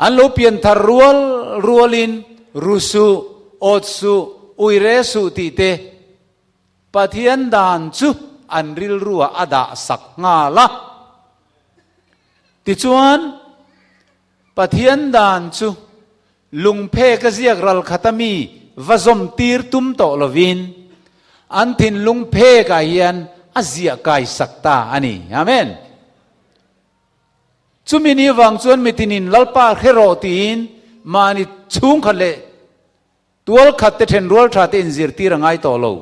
An lo pian thar rual rualin ru suh, awt suh, uire suh tih te Pathian dan chu an rilruah a dah sak nghal a. Tichuan, Pathian dan chu lungphek a ziak ral khata mi va zawm tir tum tawh lovin, an thinlung phekah hian a ziah kai sak ta a ni. Amen. Chumi ni vang chuan mitinin Lalpa hre rawh tiin mahni chhungkhat leh tual khat te then rual tha te inzirtir a ngai tawh lo.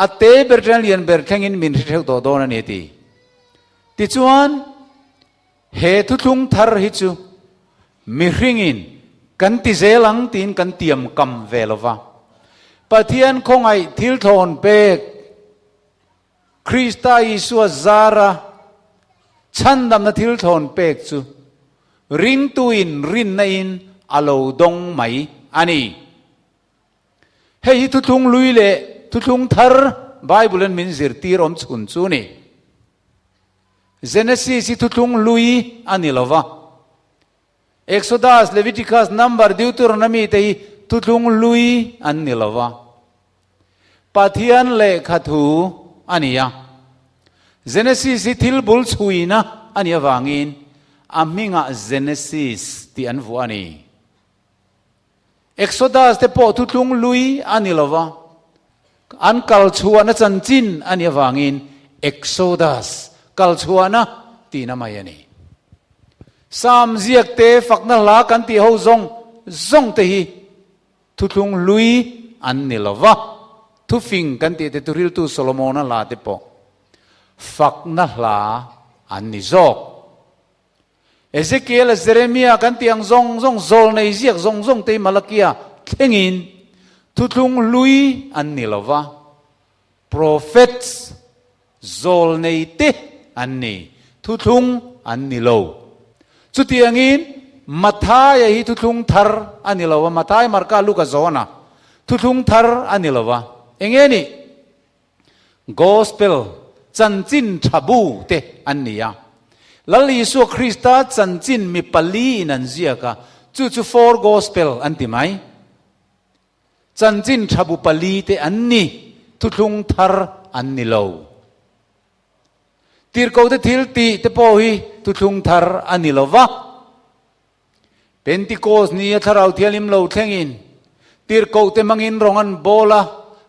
A te ber thleng lian ber thlengin min hre theuh tawh dawn a ni a ti. Tichuan, he thuthlung thar hi chu mihringin kan ti zel ang tiin kan tiam kam ve lo va. Pathian khawngaih thil thlawn pek Krista Isua zara chhandamna thil thlawn pek chu ringtuin rinna in a lo dawng mai a ni. Hei hi thuthlung lui leh thuthlung thar Bible in min zirtir awm chhun chu ni. Genesis hi thuthlung lui a ni lo va. Exodus, Leviticus, Number, Deuteronomy te hi thuthlung lui an ni lo va. Pathian lehkha thu a ni a. Genesis hi thil bul chhuina a nih avangin a hmingah Genesis tih an vuah a ni. Exodus te pawh thuthlung lui a ni lo va, an kal chhuahna chanchin a nih avangin Exodus, kal chhuahna tihna mai a ni. Psalm ziak te, fakna hla kan tih ho zawng zawng te hi thuthlung lui an ni lo va, thufing kan tih te thuhriltu Solomona hla te pawh fakna hla an ni zawk. Ezekiel, Jeremia kan tih ang zawng zawng, zawlnei ziak zawng zawng te hi Malakia thlengin thuthlung hlui an ni lo va, prophets, zawlnei te an ni, thuthlung an ni lo. Chutiangin Mathaia hi thuthlung thar a ni lo va, Mathai, Marka, Luka, Johana thuthlung thar a ni lo va. Enge nih? Gospel, chanchin tha bu te an ni a. Lal Isua Krista chanchin mi pali in an ziak a, chu chu four gospel an ti mai. Chanchin tha bu pali te an ni, thuthlung thar an ni lo. Tirhkoh te thil tih te pawh hi thuthlung thar a ni lo va. Pentikos ni a Thlarau Thianghlim lo thlengin tirhkohte hmangin rawng an bawl a,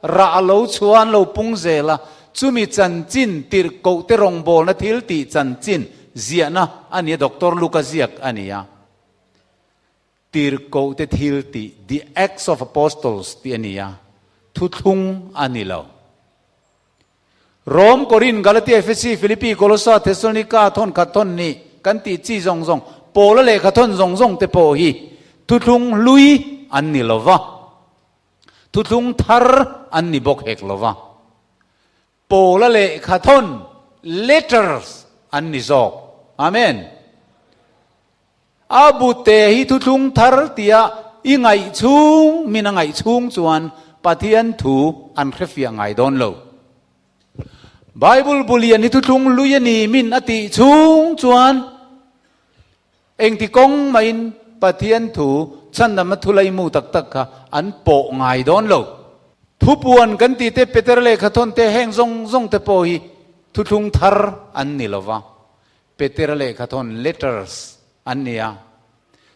rah a lo chhuah an lo pung zel a, chumi chanchin tirhkohte rawngbawlna thil tih chanchin ziahna a ni a, Doctor Luka ziak a ni a. Tirhkohte thil tih, The Acts of Apostles, tih a ni a, thuthlung a ni lo. Rom, Korin, Galatia, Efesi, Filipi, Kolosa, Thesalonika, thawn khat thawn hnih kan tih chi zawng zawng, Paula lehkha thawn zawng zawng te pawh hi thuthlung hlui an ni lo va, thuthlung thar an ni bawk hek lo va. Paula lehkha thawn, letters, an ni zawk. Amen. A bute hi thuthlung thar tia i ngaih chhung, min a ngaih chhung chuan Pathian thu an hrefiah ngai dawn lo. Bible bu lian hi thuthlung lui a ni min a tih chhung chuan engti kawng mahin Pathian thu chhandamna thu laimu tak tak kha an pawh ngai dawn lo. Thupuan kan tih te, Peter lehkha thawn te, heng zawng zawng te pawh hi thuthlung thar an ni lo va. Petera lehkha thawn, letters, an ni a.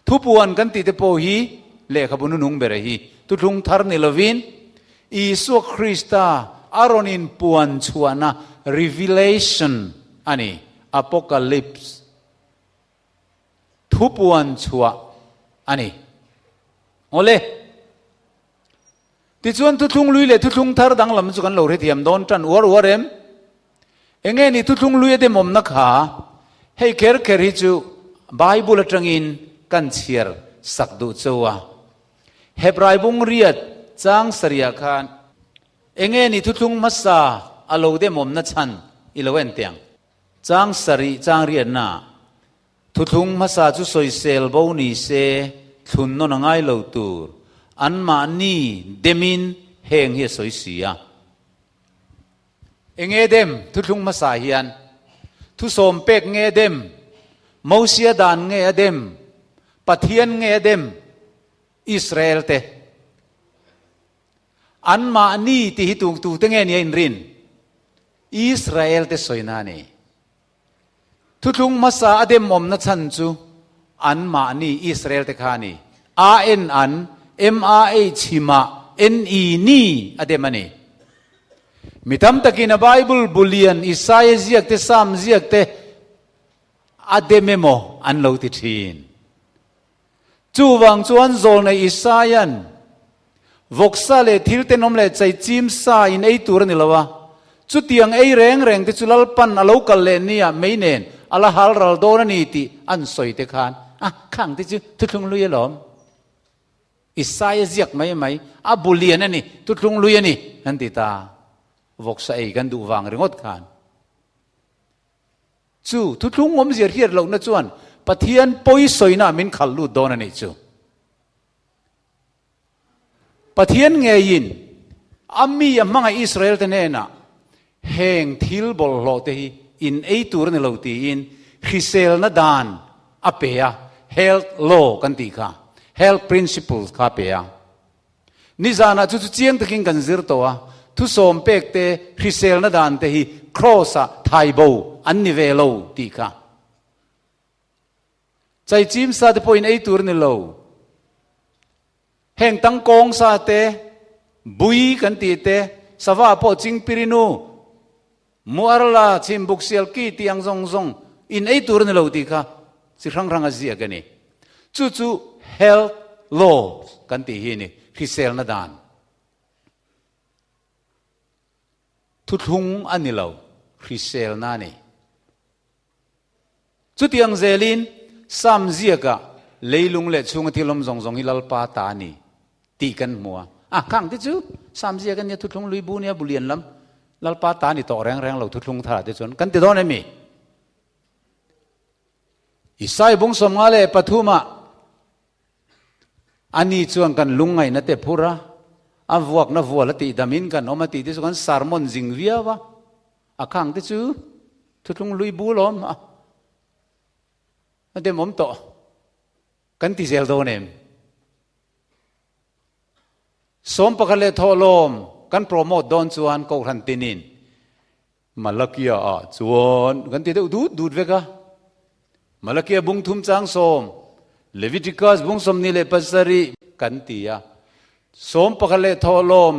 Thupuan kan tih te pawh hi Lehkhabu nunung bera hi Thuthlung Thar ni lovin Isua Krista a rawn inpuan chhuahna, revelation, a ni, apocalypse, thupuan chhuah a ni. Awle! Tichuan Thuthlung Lui leh Thuthlung Thar danglam chu kan lo hrethiam dawn tan uar uar em? Enge ni Thuthlung Lui a demawmna kha? Hei kher kher hi chu Bible atangin kan chhiar sak duh cho a. Hebrai bung riat chang sarih khan enge ni Thuthlung hmasa a lo demawmna chhan i lo en teh ang. Chang sarih chang riatna Thuthlung hmasa chu sawisel bo ni se thlun nawn a ngai lo tur, anmahni demin heng hi a sawi si a. Enge dem thuthlung hmasa hian? Thusawm pek nge dem? Mosia dan nge a dem? Pathian nge a dem? Israel te. Anmahni tih hi tu tute nge nia inrin? Israel te sawina a ni. Thuthlung hmasa a demawmna chhan chu anmahni Israel te kha a ni. A en an, M A H himah N E ni a dem a ni. Mi tam takin a Bible bu lian Isaia ziak te Psalm ziak te a dem emaw an lo ti thin. Chuvang chuan zawlnei Isaia'n vawksa leh thil tenawm leh chaichim sa in ei tur a ni lo a, chutiang ei reng reng te chu Lalpan a lo kal leh nia mei nen a la hal ral dawn a ni tih an sawi te khan a khang te chu thuthlung lui alawm. Isaia ziak mai mai a bu lian a ni, thuthlung lui a ni an ti ta. Vawksa ei kan duh vang ringawt khan. Chu thuthlung awmzia hriat lohna chuan Pathian pawi sawina min khalh lut dawn a nih chu. Pathian ngeiin a mi a hmangaih Israel te hnenah heng thil bawlhhlawh te hi in ei tur a ni lo tiin hriselna dan a pe a, health law kan tih kha, health principles kha a pe a. Nizanah chu chu chiang takin kan zir tawh a, thusawm pek te, hriselna dan te hi Kraws-ah thai bo an ni ve lo tih kha. Chaichim sa te pawhin ei tur ni lo. Heng tangkawng sa te, bui kan tih te, sava pawh chingpirinu, muarla, chhimbuk sial ki tih ang zawng zawng in ei tur ni lo tih kha chi hrang hrang a ziak a ni. Chu chu health law kan tih hi a ni, hriselna dan. Thuthlung a ni lo, hriselna a ni. Chutiang zelin Sam ziakah leilung leh chhunga thil awm zawng zawng hi Lalpa ta a ni tih kan hmu a. A, khang te chu Sam ziak a nia, thuthlung lui bu nia, bu lian lam Lalpa ta a ni tawh reng reng lo thuthlung tharah te chuan kan ti dawn em mi? Isai bung 53 ani chuan kan lungngaihna te phur a, a vuakna vual a tih damin kan awm a tih te chu kan sermon zing viau a. A khang te chu thuthlung lui bul awm a, a dem awm tawh kan ti zel dawn em? 11 leh thawhlawm kan promote dawn chuan Kohhran tinin Malakia ah chuan kan ti deuh dut dut vek a. Malakia bung thum chang sawm, Leviticus bung 27 kan ti a. 11 leh thawhlawm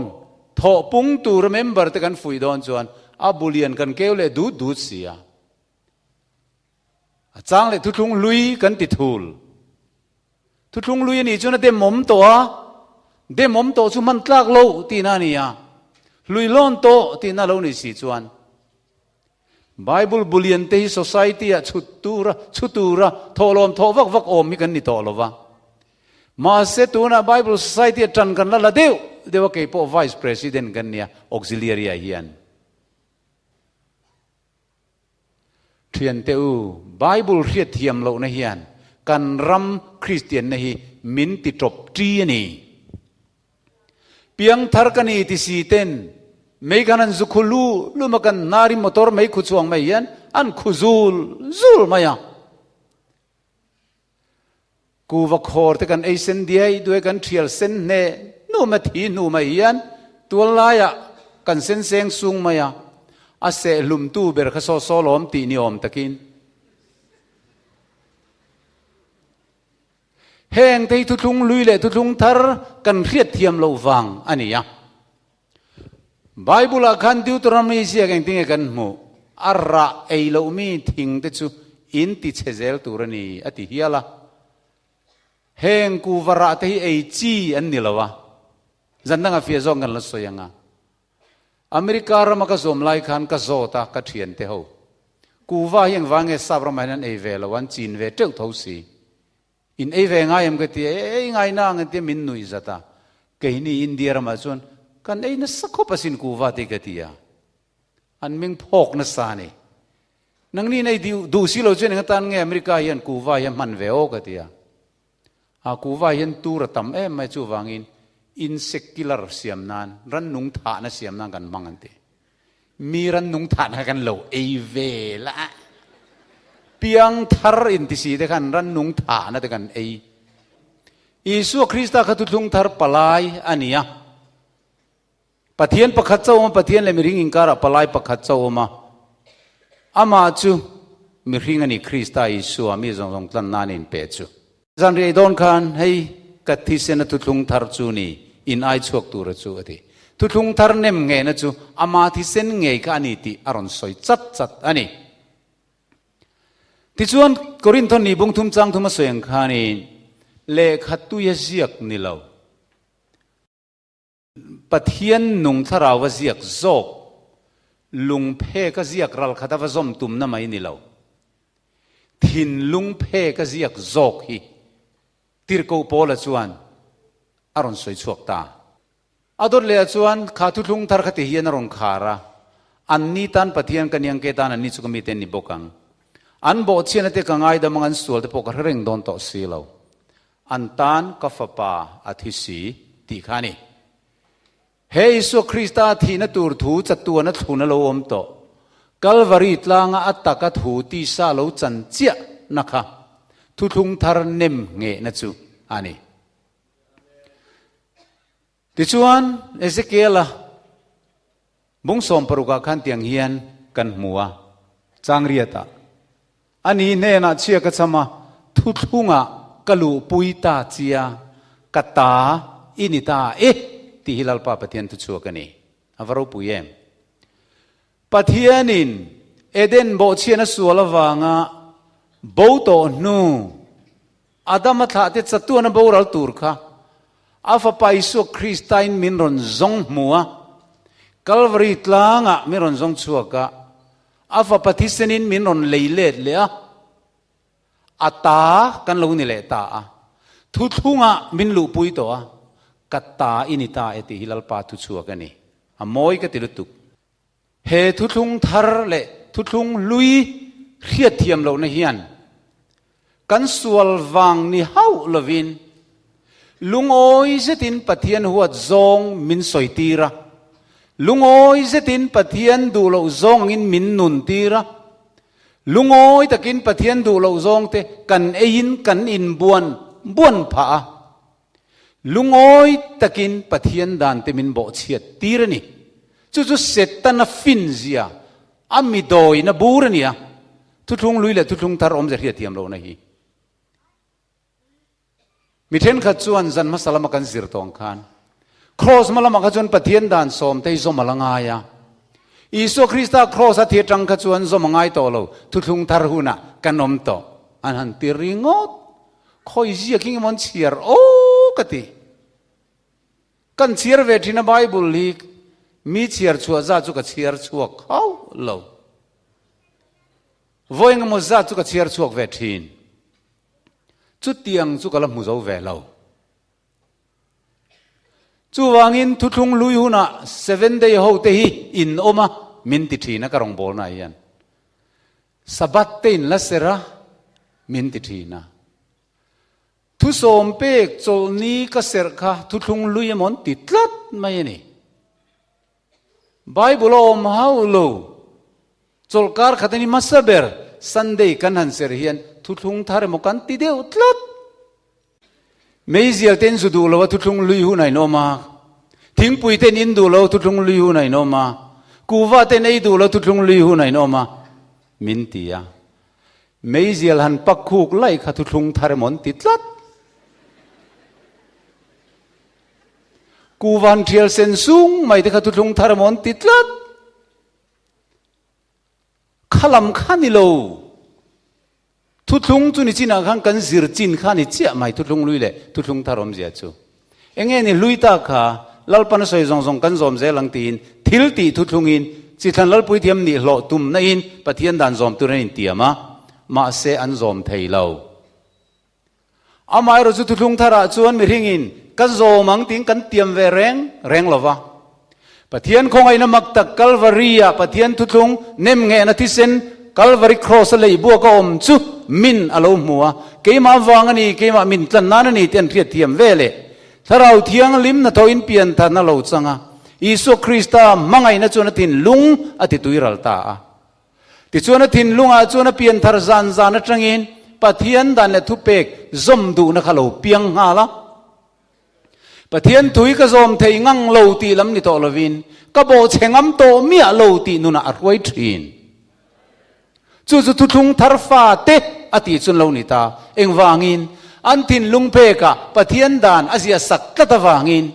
thawh pung tura member te kan fuih dawn chuan a bulian kan keu leh dut dut si a. A chang leh thuthlung lui kan ti thul. Thuthlung lui a nih chuan a demawm tawh a, demawm tawh chu hman tlak lo tihna a ni a, hlui lawn tawh tihna lo ni si chuan Bible bulian te hi society ah chhut tura, chhu tura thawhlawm thawh vak vak awm hi kan ni tawh lo va. Mahse tunah Bible Society a tan kan la la deuh deuh a, kei pawh Vice President kan nia Auxiliary ah hian. Thiante u, Bible hriatthiam lohna hian kan ram Kristianna hi min ti tawp ṭi a ni. Piangthar ka ni ti si ten mei khan an zu khu lu lum a, kan hnari motor mei khu chhuang mai hian an khu zul zul mai a. Kuva khawr te kan ei sen diai duai kan thial sen hne hnu mai thi hnu mai hian tual laiah kan sen seng sung mai a, a seh hlumtu ber kha saw saw lawm tih ni awm takin. Heng te hi thuthlung hlui leh thuthlung thar kan hriat thiam loh vang a ni a. Bible ah khan Deuteronomy ziak engtinge kan hmuh? A rah ei loh mi thing te chu in ti chhe zel tur a ni a ti hial a. Heng kuva rah te hi ei chi an ni lo a. Zan dangah fiah zawk kan la sawi ang a. America rama ka zawm lai khan ka zawt a ka thian te ho. Kuva hi engvang nge sap ramah hian an ei ve lo a, an chin ve teuh tho si. In ei ve ngai em ka ti a, ei ngai na ang an tia min nuih zat a. Keini India ramah chuan kan ei nasa khawp asin kuva te ka ti a. An ming phawk nasa a ni. Nangni in ei duh si lo chuan engatan nge America hian kuva hi a hman ve aw ka ti a. A kuva hian tur a tam em mai chuvangin insect killer siam nan, rannung thahna siam nan kan hmang an ti. Mi rannung thahna kha kan lo ei ve la a. Piang thar intisi te khan rannung thahna te kan ei. Isua Krista kha thuthlung thar palai a ni a. Pathian pakhat chauh awm a, Pathian leh mihring inkarah palai pakhat chauh awm a. Amah chu mihring a ni, Krista Isua, mi zawng zawng tlan nan inpe chu. Zan riai dawn khan, Hei, ka thisena thuthlung thar chu ni, in ai chhuak tura chu, a ti. Thuthlung thar nem nghehna chu ama thisen ngei kha a ni tih a rawn sawi chat chat a ni. Tichuan, Korintho ni bung thum chang thum a sawi ang khanin, Lehkha tuia ziak ni lo. Pathian nung thlarau a ziak zawk, lung phek a ziak ral khat a va zawm tumna mai ni lo. Thinlung phek a ziak zawk hi Tirhkoh Paula chuan a rawn sawi chhuak ta. A dawt leh ah chuan kha thuthlung thar kha ti hian a rawn khar a, Anni tan Pathian ka niang ke tan anni chu ka mite an ni bawk ang. An bawhchhiatna te ka ngaidam ang an sual te pawh ka hre reng dawn tawh si lo. An tan ka fapa a thi si tih kha a ni. He Isua Krista a thihna tur thu chatuan a thlun a lo awm tawh. Kalvari tlanga a taka thu tisa lo chan chiah na kha thuthlung thar nem nghehna chu a ni. Tichuan, Ezekiela Bung 60ah khan tiang hian kan hmu a, chang riatah, Ani hnenah chhia ka cham a, thuthlungah ka luhpui ta chia, ka ta i ni ta e, tih hi Lalpa Pathian thuchhuak a ni. A va ropui em? Pathianin Eden bawhchhian a sual avanga bo tawh hnu, Adama thlahte chatuan a boral tur kha a Fapa Isua Kristain min rawn zawng hmu a, Kalvari tlangah min rawn zawng chhuak a, a Fapa thisenin min rawn lei let leh a, a ta kan lo ni leh ta a, thuthlungah min luhpui tawh a, ka ta i ni ta e tih hi Lalpa thuchhuak a ni. A mawi ka ti lutuk. He thuthlung thar leh thuthlung hlui hriatthiam lohna hian kan sual vang ni hauh lovin lungawi zetin Pathian huat zawng min sawi tir a, lungawi zetin Pathian duh loh zawng angin min nun tir a, lungawi takin Pathian duh loh zawngte kan eiin kan inbuan buan phah a. Lungawi takin Pathian dan te min bawhchhiat tir a ni. Chu chu Setana fin zia, a mi dawina bur a ni a. Thuthlung lui leh thuthlung thar awmze hriatthiam lohna hi. Mi thenkhat chuan zan hmasa lama kan zir tawng khan, Kraws hma lamah kha chuan Pathian dan sawm te hi zawm a la ngai a. Isua Krista kraws a thi atang kha chuan zawm a ngai tawh lo, thuthlung thar hunah kan awm tawh. An han ti ringawt. Khawi ziak hi engemaw an chhiar aw ka ti. Kan chhiar ve thin a Bible hi mi chhiar chhuah zat chu ka chhiar chhuak hauh lo. Vawi engemaw zat chu ka chhiar chhuak ve thin. Chutiang chu ka la hmu zo ve lo. Chuvangin thuthlung hlui hunah Seven Day ho te hi in awm a min ti thin a ka rawngbawlna ah hian. Sabbath te in la ser a, min ti thin a. Thusawm pek chawlhni ka serh kha thuthlung lui emaw an ti tlat mai a ni. Bible a awm hauh lo. Chawlhkar khat a ni hmasa ber, Sunday kan han serh hian thuthlung thar emaw kan ti deuh tlat. Meizial te in zu duh lo a thuthlung lui hun a inawm a, thingpui te in in duh lo a thuthlung lui hun a inawm a, kuhva te in ei duh lo a thuthlung lui hun a inawm a, min ti a. Meizial han pak khuk laih kha thuthlung thar emaw an ti tlat. Kuvan thial sen sung mai te kha thuthlung thar emaw an ti tlat. Kha lam kha ni lo. Thuthlung chu ni chinah khan kan zir chin kha ni chiah mai thuthlung lui leh thuthlung thar awmzia chu. Enge ni hlui ta kha Lalpan a sawi zawng zawng kan zawm zel ang tiin thil tih thuthlungin chithlan Lalpui thiam nih hlawh tumna in Pathian dan zawm tur an intiam a, mahse an zawm thei lo. Amaherawh chu thuthlung tharah chuan mihringin ka zawm ang tiin kan tiam ve reng reng lo va. Pathian khawngaihna mak tak Kalvari-ah Pathian thuthlung nem nghehna thisen Kalvari Kraws-a lei buak a awm chu min a lo hmu a, keimah vang a ni, keimah min tlan nan a ni tih an hriatthiam ve leh. Thlarau Thianghlim hnathawhin pianthan a lo chang a, Isua Krista hmangaihna chuan a thinlung a tituiral ta a. Tichuan a thinlungah chuan a pianthar zan zan atangin Pathian dan leh thupek zawm duhna kha lo piang nghal a. Pathian thui ka zawm thei ngang lo tih lam ni tawh lovin ka bawhchhe ngam tawh miah lo tih nunah a hruai thin. Chu chu thuthlung thar fa te a tih chuan lo ni ta. Engvangin? An thinlung pekah Pathian dan a ziah sak tlat avangin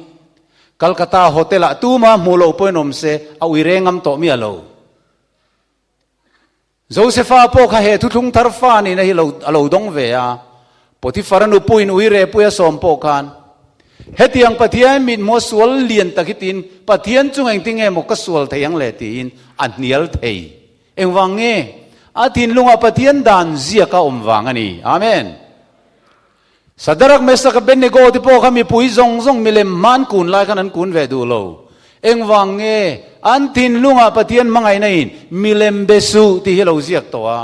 Calcutta hotel-ah tuma hmuh loh pawhin awm se a ui reng ngam tawh miah lo. Josefa pawh kha he thuthlung thar fa nihna hi lo a lo dawng ve a, Potifara nupuiin uire pui a sawm pawh khan, Hetiang Pathian mithmuh a sual lian tak hi tiin Pathian chung engtin nge maw ka sual thei ang le tiin a hnial thei. Engvang nge? A thinlungah Pathian dan ziak a awm vang a ni. Amen. Sadarak Mesak Abednego te pawh kha mipui zawng zawng milem hma an kun lai khan an kun ve duh lo. Engvang nge an thinlungah Pathian hmangaihna in milem be suh tih hi a lo ziak tawh a,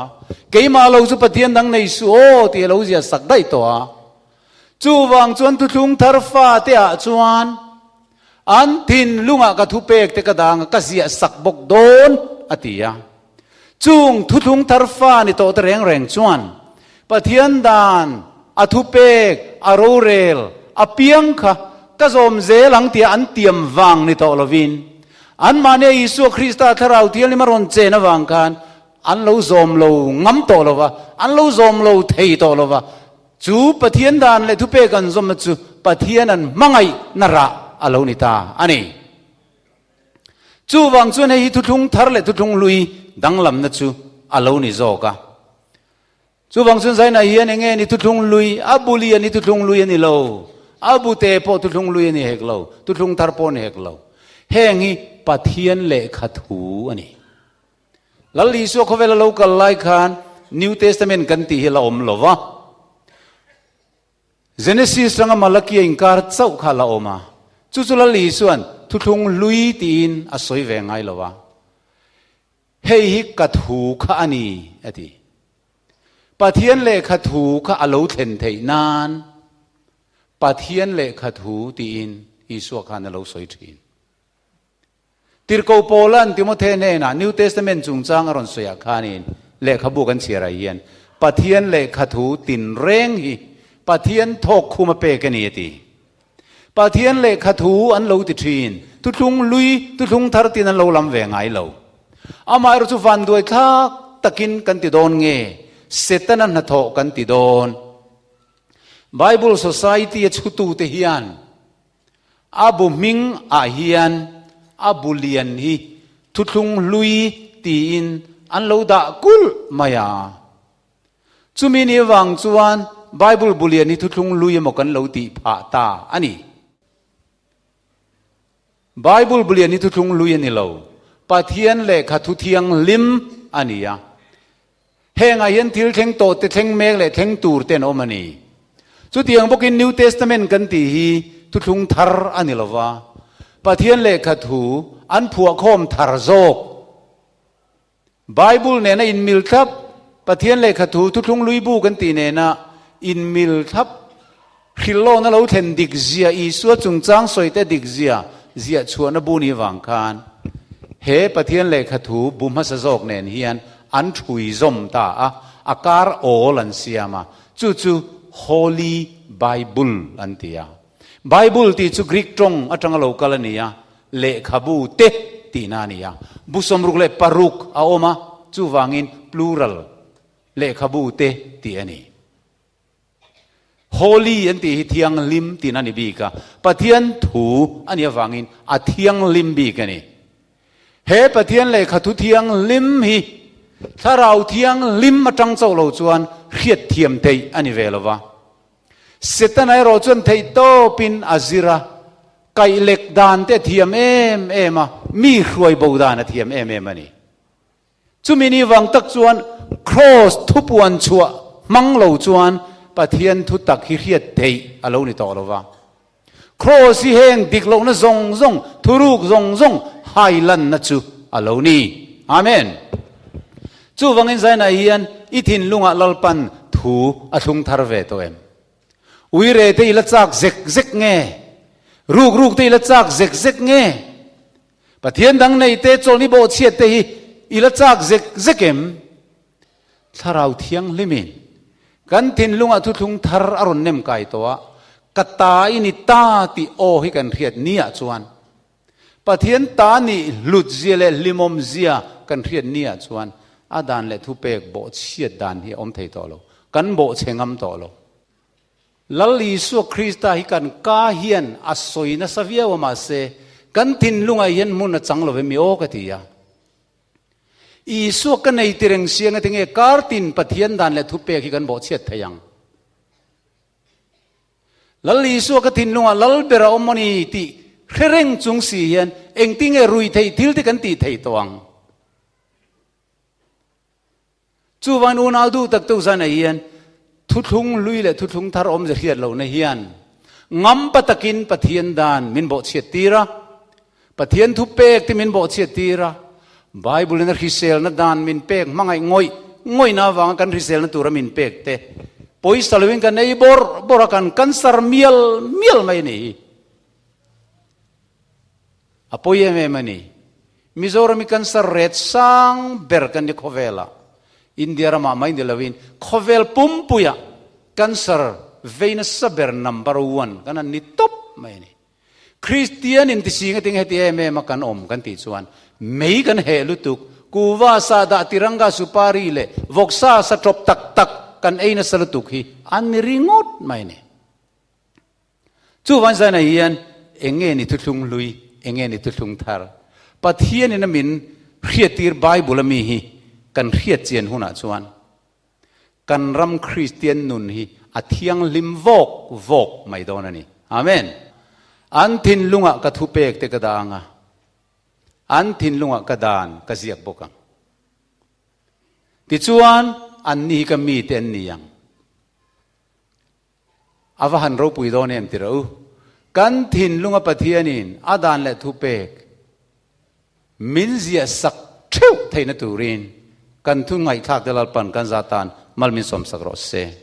keimah lo chu Pathian dang nei suh aw tih a lo ziah sak daih tawh a. Chuvang chuan thuthlung thar fate ah chuan an thinlungah ka thupek te ka dang a, ka ziah sak bawk dawn a ti a. Chung thuthlung thar fa ni tawh te reng reng chuan Pathian dan, a thupek, a rorel, a piang kha ka zawm zel ang tia an tiam vang ni tawh lovin, anmahnia Isua Krista Thlarau Thianghlim a rawn chen avang khan an lo zawm lo ngam tawh lo va, an lo zawm lo thei tawh lo va. Chu Pathian dan leh thupek an zawmna chu Pathian an hmangaihna rah a lo ni ta a ni. Chuvang chuan hei hi thuthlung thar leh thuthlung hlui danglamna chu a lo ni zawk a. Chuvang chuan Zaina hian enge ni thuthlung hlui, a buli a ni thuthlung hlui a ni lo, a bute pawh thuthlung hlui a ni hek lo, thuthlung thar pawh a ni hek lo. Heng hi Pathian lehkha thu a ni. Lal Isua khawvela lo kal lai khan New Testament kan tih hi la awm lo va. Genesis ranga Malakia inkar chauh kha a la awm a, chu chu Lal Isua'n thuthlung hlui tiin a sawi ve ngai lo a. Hei hi ka thu kha a ni, a ti. Pathian lehkha thu kha a lo thlen theih nan Pathian lehkha thu tiin Isua khan a lo sawi thin. Tirhkoh Paula'n Timothe hnenah New Testament chungchang a rawn sawiah khanin lehkhabu kan chhiar ah hian Pathian lehkha thu tinreng hi Pathian thawk khum a pek a ni a ti. Pathian lehkha thu an lo ti thin, thuthlung lui, thuthlung thar tin an lo lam ve ngai lo. Amaherawh chu vanduai thlak takin kan ti dawn nge Setana hnathawh kan ti dawn? Bible Society a chhutute hian A bu hming ah hian a bu lian hi thuthlung hlui tiin an lo dah kulh mai a. Chumi ni avang chuan Bible bu lian hi thuthlung hlui emaw kan lo tih phah ta a ni. Bible bu lian hi thuthlung hlui a ni lo, Pathian lehkha thu thianghlim a ni a. Hengah hian thil thleng tawh te, thleng mek leh thleng tur te an awm a ni. Chutiang bawkin New Testament kan tih hi thuthlung thar a ni lo va, Pathian lehkha thu an phuahkhawm thar zawk. Bible nena inmil thlap, Pathian lehkha thu thuthlung lui bu kan tih nena inmil thlap, hrilhlawna lo thlen dik zia, Isua chungchang sawite dik zia ziah chhuahna bu ni vang khan he Pathian lehkha thu bu hmasa zawk nen hian an thui zawm ta a, a kar awl an siam a, chu chu Holy Bible an ti a. Bible tih chu Greek tawng atanga lo kal a ni a, lehkhabu te tihna a ni a. Bu 66 a awm a, chuvangin plural lehkhabu te tih a ni. Holy an tih hi thianghlim tihna a ni bik a, Pathian thu a nih avangin a thianghlim bik a ni. He Pathian lehkha thu thianghlim hi Thlarau Thianghlim atang chauh lo chuan hriatthiam theih a ni ve lo va. Setana erawh chuan theihtawpin a zir a, kaihlek dan te a thiam em em a, mi hruai bo dan a thiam em em a ni. Chumi ni vang tak chuan Kraws thupuan chhuah hmang lo chuan Pathian thu tak hi hriat theih a lo ni tawh lo va. Kraws hi heng dik lohna zawng zawng, thuruk zawng zawng hai lanna chu a lo ni. Amen. Chuvangin Zainah hian i thinlungah Lalpan thu a thlung thar ve tawh em? Uire te i la chak zek zek nge? Ruk ruk te i la chak zek zek nge? Pathian dang nei te chawlhni bawhchhiat te hi i la chak zek zek em? Thlarau Thianghlimin kan thinlungah thuthlung thar a rawn nem kai tawh a, ka ta i ni ta tih aw hi kan hriat ni ah chuan, Pathian ta nih hlut zia leh hlimawm zia kan hriat ni ah chuan a dan leh thupek bawhchhiat dan hi a awm thei tawh lo, kan bawhchhe ngam tawh lo. Lal Isua Krista hi kan ka hian a sawi nasa viau a mahse kan thinlungah hian hmun a chang lo em i aw ka ti a. Isua ka nei ti reng siang a tinge kar tin Pathian dan leh thupek hi kan bawhchhiat thei ang. Lal Isua ka thinlungah lal ber a awm a ni tih hre reng chung si hian engtinge rui theih thil te kan tih thei tawh ang. Chuvan unau duh tak tu zan ah hian thuthlung hlui leh thuthlung thar awmze hriat lohna hian ngampa takin Pathian dan min bawhchhiat tir a, Pathian thu pek te min bawhchhiat tir a, Bible in a hriselna dan min pek hmangaih ngawih ngawihna avanga kan hriselna tura min pek te pawisa loin kan ei bawrh bawrh a, kan cancer mial mial mai a ni hi. A pawi em em a ni. Mizoram hi cancer ret sang ber kan ni khawvelah. India ramah mai ni loin khawvel pumpuiah cancer vei nasa ber number one kan han ni tawp mai a ni. Kristian intising ating heti em em a kan awm kan tih chuan mei kan heh lutuk, kuva sa dah tiranga supari leh vawksa sa tawp tak tak kan ei nasa lutuk hi an ni ringawt mai a ni. Chuvan zainah hian eng nge ni thuthlung hlui, eng nge ni thuthlung thar? Pathianin a min hriattir Bible a mi hi kan hriat chian hunah chuan kan ram Kristian nun hi a thianghlim vawk vawk mai dawn a ni. Amen. An thinlungah ka thupek te ka dah ang a, an thinlungah ka dan ka ziak bawk ang. Tichuan, anni hi ka mite an ni ang. A va han ropui dawn em ti rawh u. Kan thinlunga Pathianin a dan leh thupek min ziah sak theuh theihna turin kan thu ngaihthlak te Lalpan kan za tan mal min sawmsak rawh se.